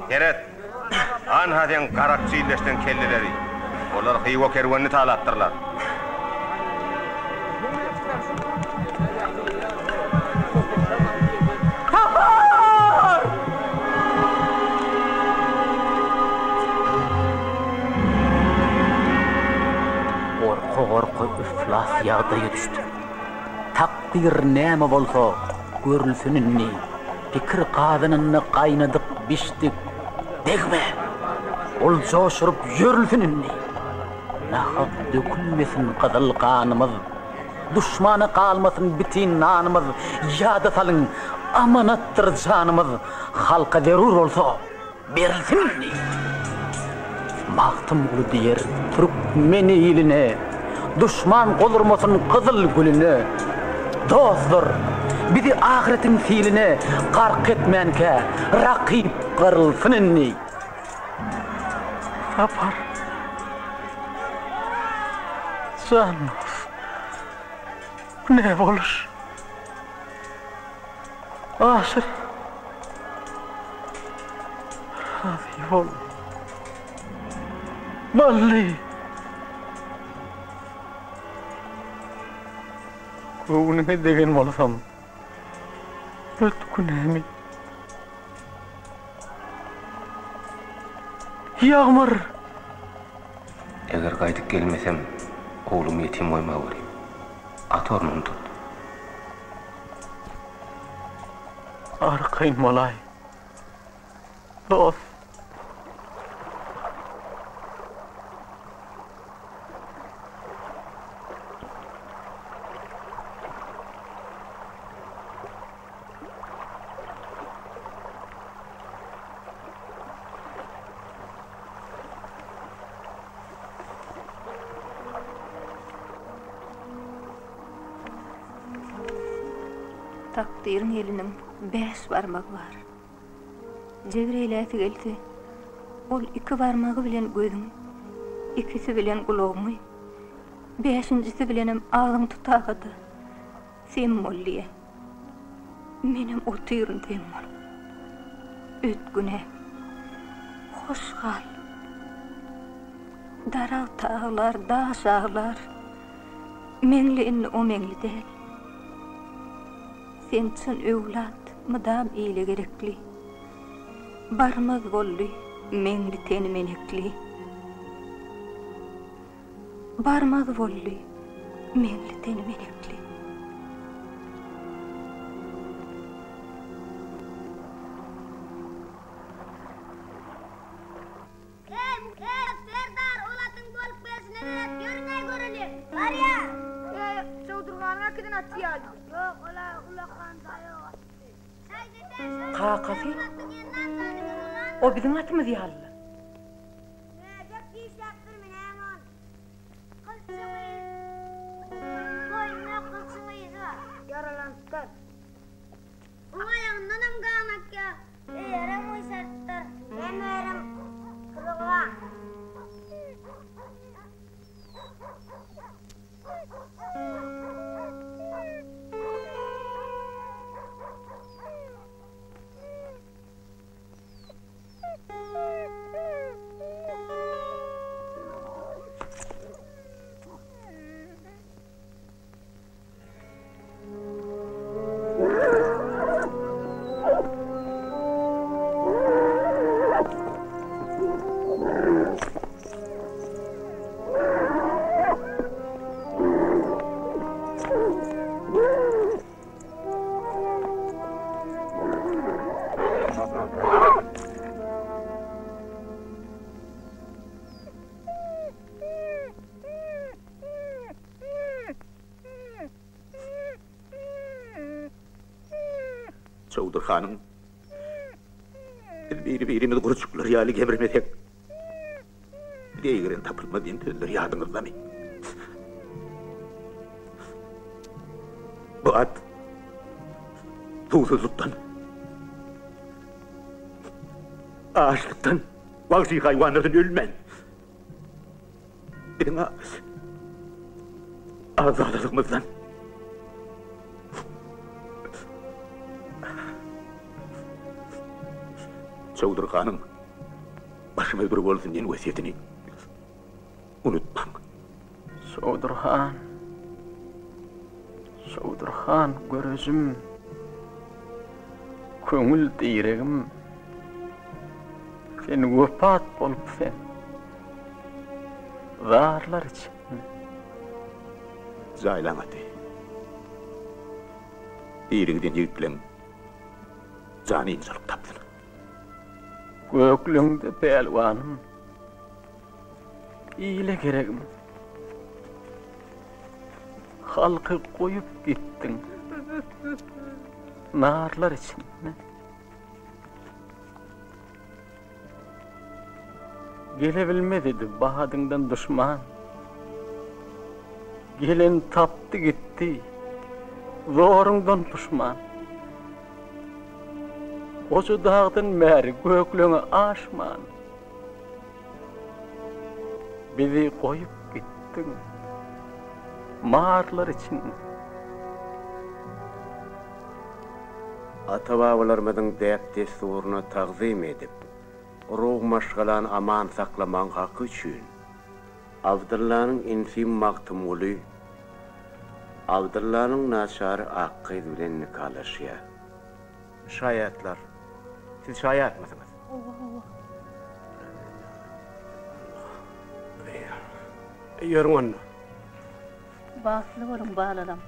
seret! Anha seň garakçy illeşden kelleleri. Olar Hywa kerwenini talapdyrlar. Sapar! Gorka-gorka yflas ýagdaýa düşdüm. Takdyr näme bolsa, görülsin indi. Pikir gazanynda gaýnadyk, bişdik. Degme! Ol joşuryp ýörülsin indi. Nahak dökülmesin gyzyl ganymyz. Duşmana galmasyn bitin nanymyz, Ýada salyň, amanatdyr janymyz, Halka zerur bolsa, berilsin indi. Magtymguly diýer türkmen iline, Duşman gol urmasyn gyzyl gülüne. Dostlar, bizi ahyretiň siline Gark etmänkä, rakyp gyrylsyn indi. Sapar. Jan dost. Bu ne boluş? Aşyr. Razy bol. Bally. Göwnüňe degen bolsam, öt günämi. Ýagmyr! Eger gaýdyp gelmesem, oglumy ýetim goýmaweri. At ornuny tut. Arkaýyn bolaý, dost. Takdyryň eliniň bäş barmagy bar. Jebir eýläsi gelse, ol iki barmagy bilen gözüň, ikisi bilen gulagyňy, bäşinjisi bilenem agzyňy tutaga-da, Sem bol diýýä. Menem otyryn sem bolup. Öt güne. Hoş gal. Daragt aglar, daş aglar. Meňli indi o meňli däl. Sen çyn öwlat, mydam ile gerekli. Barmaz boldy meňli teni menekli. Barmaz boldy meňli teni menekli. Eý, serdar, ol atyň bolup gelşine seret, ýörüň-äý göreliň. Barýa! Eý, Çowdurhanyň äkiden aty ýaly. Ýok, ol-a ullakan daýaw atdy. Kakasy, o biziň atymyz ýaly-la. Möjek dişläpdirmi näme ony? Gylçyň boýnuna gylçyň yzy bar. Ýaralanypdyr. Oň aýagyndanam gan akýar. Eýerem gyşarypdyr. Hemmerem gyzygy bar. Çowdur hanyň Biz biri-birimizi gurçuklar ýaly gemirmesek, deýgiren tapylmaz diýen sözleri ýadyňyzdamy? Bu at suwsuzlykdan, açlykdan, wagşy haýwanlardan ölmän, biziň agzalalygymyzdan. Çowdur hanyň başymyz bir bolsun diýen wesýetini unutmaň. Çowdur han, Çowdur han görejim, köňül diregim. Sen wepat bolup sen zarlar içinde. Jaýlaň aty. Diri giden ýigitleň jany ynjalyk tapsyn. Gökleňde pälwanym, ile geregim. Halky goýup gitdiň narlar içinde. Gelebilmez idi badyňdan duşman. Gelen tapdy gitdi, zoruňdan puşman. Goja dagdan bäri gökleňe aşman. Bizi goýup gitdiň marlar içinde. Ata-babalarymyzyň däp-dessuryna tagzym edip, urug-maşgalany aman saklamagyň haky üçin Abdyllanyň inisi Magtymguly Abdyllanyň naçary Akgyz bilen nikalaşýar. Şaýatlar. Siz şaýatmysyňyz? Hawa, hawa. Ýörüň onda. Bagtly boluň, balalam.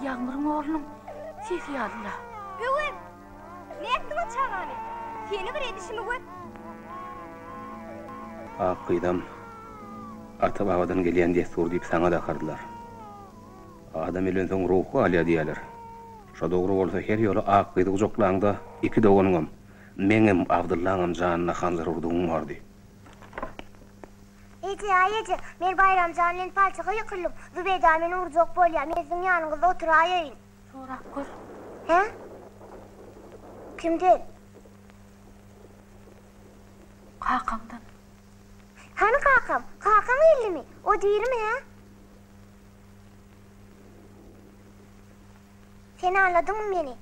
Ýagmyryň oglunyň sesi ýaly-la. Öwez! Nätdiň o çagany? Seni bir edişimi gör! Ak gyzam, ata-babadan gelýän dessur diýip saňa dakardylar. Adam ölensoň ruhy galýar diýýärler. Şo dogry bolsa her ýola ak gyzy gujaklaňda iki doganyňam, meňem, Abdyllaňam janyna hanjar urdugyň bardy. Eje, aý eje, men Baýram jan bilen palçyga ýykyldym. Zübeýda meni urjak bolýar. Men siziň ýanyňyzda oturaýaýyn. Sorap gör. Hä? Kimden? Kakaňdan. Hany kakam? Kakam geldimi? O dirimi, hä? Sen aldadyňmy meni?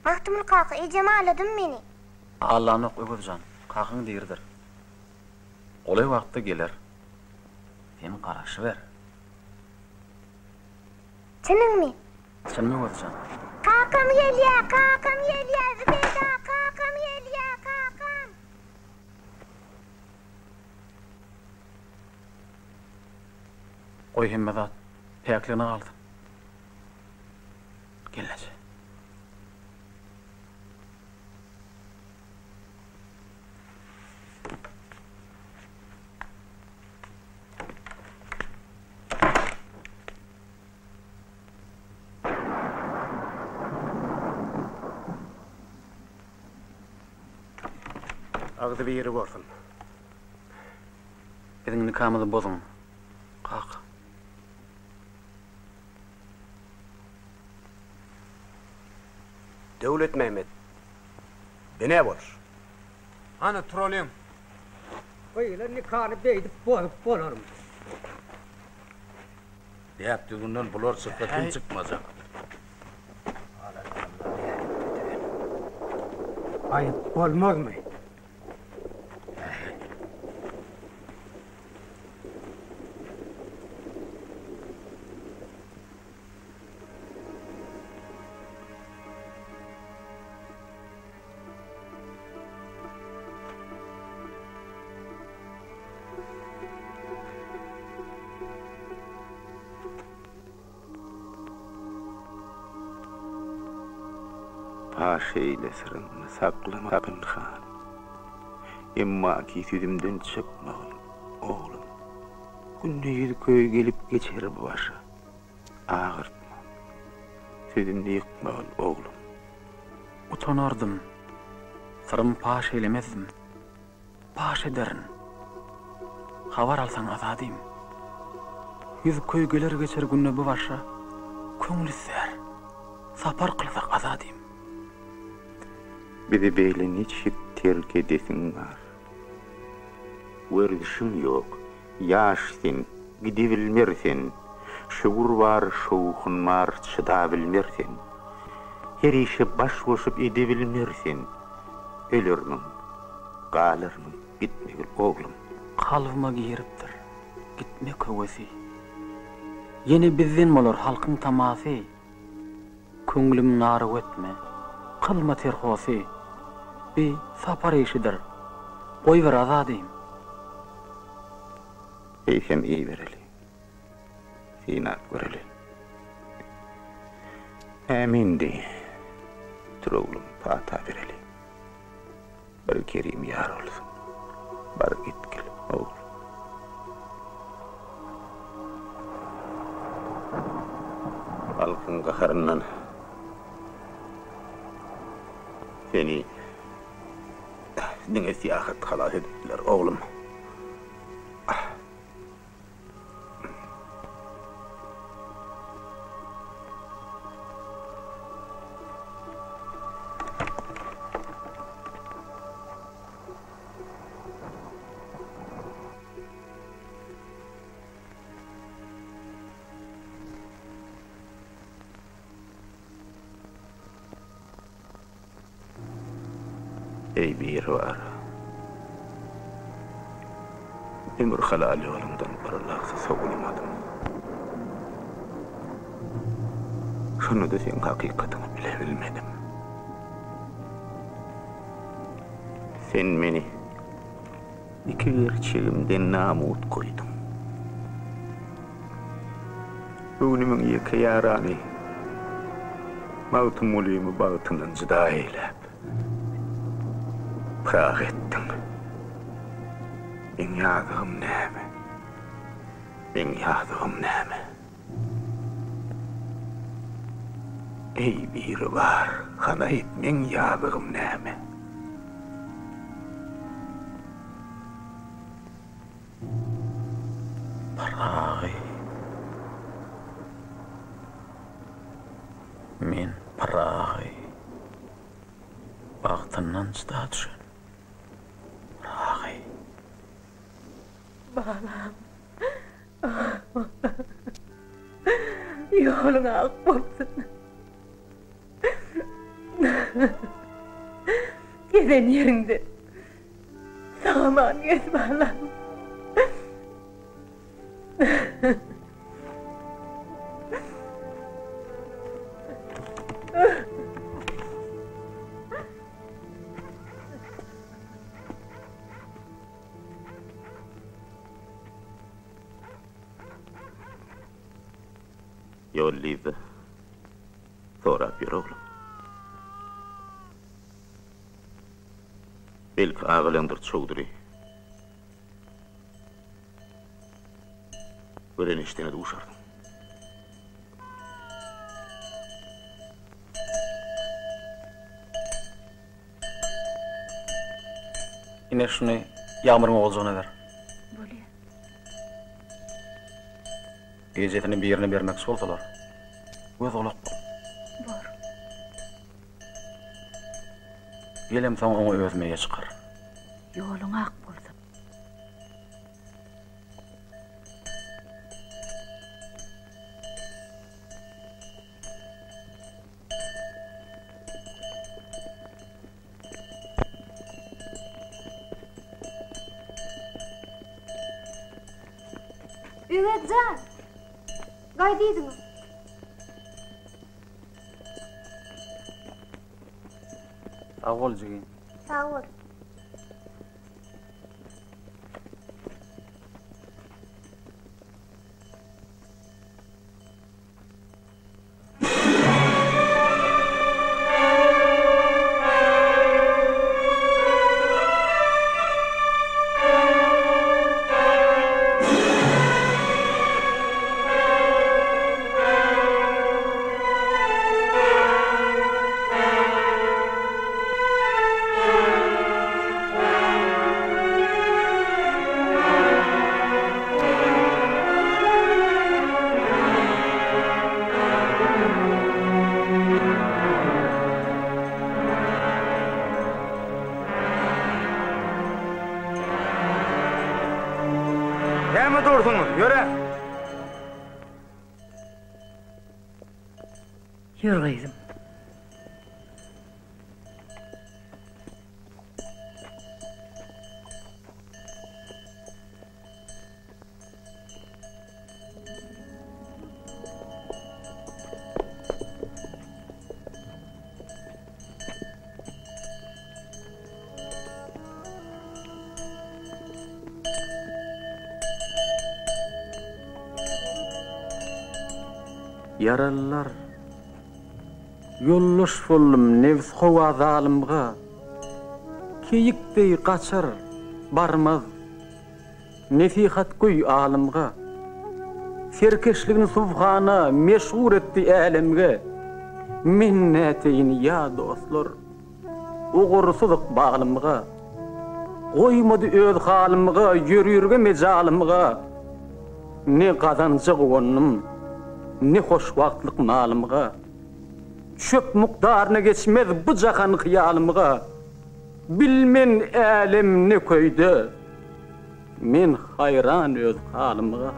Magtymguly kaka, ejem aldadymy meni? Aldanok, Öwez jan, kakaň diridir. Golaý wagtda geler. Sen garaşyber. Çynyňmy? Çyn Öwez jan. Kakam gelýä, kakam gelýä, Zübeýda, kakam gelýä, kakam! Goý hemme zat päkligine galsyn. Gelneje. Agzy biri bolsun. Biziň nikamyzy bozuň, kaka. Döwletmämmet, bi nä boluş? Hany, turalyň. Gyýlan nikany beýdip bozup bolarmy? Däp-düzgünden bular çyksa kim çykmajak? Aýyp bolmazmy? Paş eýle syryňy, saklama pynhan. Emmaki sözümden çykmagyl, oglum. Günde ýüzköý gelip geçer bu başa. Agyrtma. Sözümni ýykmagyl, oglum. Utanardym. Syrym paş eýlemezdim. Paş ederin. Habar alsaň Azadym. Ýüzköý geler-geçer günde bu başa, Köňül islär, sapar kylsak Azadym. Bizi beýle niçik terk edesiň bar? Werzişiň ýok, ýaş sen, gidebilmer sen, Şöwür bar, şowhun bar, çydabilmer sen. Her işe baş goşup edebilmer sen, Ölermiň, galarmyň, gitmegil, oglum. Kalbyma giripdir gitmek höwesi. Ýene bizden bolar halkyň tamasy. Köňlüm naryg etme, kylma terhosy. Bi sapar işidir, goýber Azadym. Eýsem ibereli. Synap göreli. Ämin diý. Tur oglum, pata bereli. Bir Kerim ýar bolsun. Bar gitgil, oglum. Halkyň gaharyndan seni diňe syýahat halas edip biler, oglum. Eý Biribar! Ömür halal ýoluňdan bir lahza sowulmadym. Şonda-da seň hakykatyňy bilebilmedim. Sen meni iki gerçegimden namut goýduň. Göwnümiň ýeke ýarany Magtymgulymy bagtyndan jyda eýläp, pyrak etdiň. Meň ýazygym näme? Meň ýazygym näme? Eý, Biribar, hany aýt, meň ýazygym näme? Pyragy. Men Pyragy. Bagtyndan jyda düşen Pyragy. Balam. Ýoluň ak bolsun. Gezen ýeriňde sag-aman gez balam. Ýol diýdi. Sorap ýör oglum. Belki agalyňdyr Çowdury. Gören eşidene duşarsyň. Ine şuny Ýagmyryň oguljygyna ber. Bolýa. Ejesini birine bermekçi bolsalar, göz-gulak bol. Bor. Gelemsoň oňa özüm eýe çykar. Ýoluň ak bolsun. Öwez jan! Gaýt yzyňa. Sag bol jigim. Sag bol. Ýör gyzym. Ýaralylar. Ýoldaş boldum nebsihowa zalymga. Keýik deý gaçar, barmaz. Nesihatgöý alymga. Serkeşligini subhana meşhur etdi älemge. Men näteýin ýa dostlar, ugursyz ykbalymga. Goýmady öz halymga, ýörürge mejalymga. Ne gazanja guwandym, ne hoşwagtlyk malymga. Çöp mukdaryna geçmez bu jahan hyýalymga. Bilmen älem ne köýde. Men haýran öz halymga.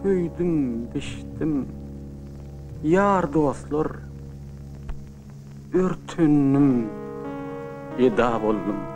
Köýdüm, bişdim. Ýar dostlar, örtendim, eda boldum.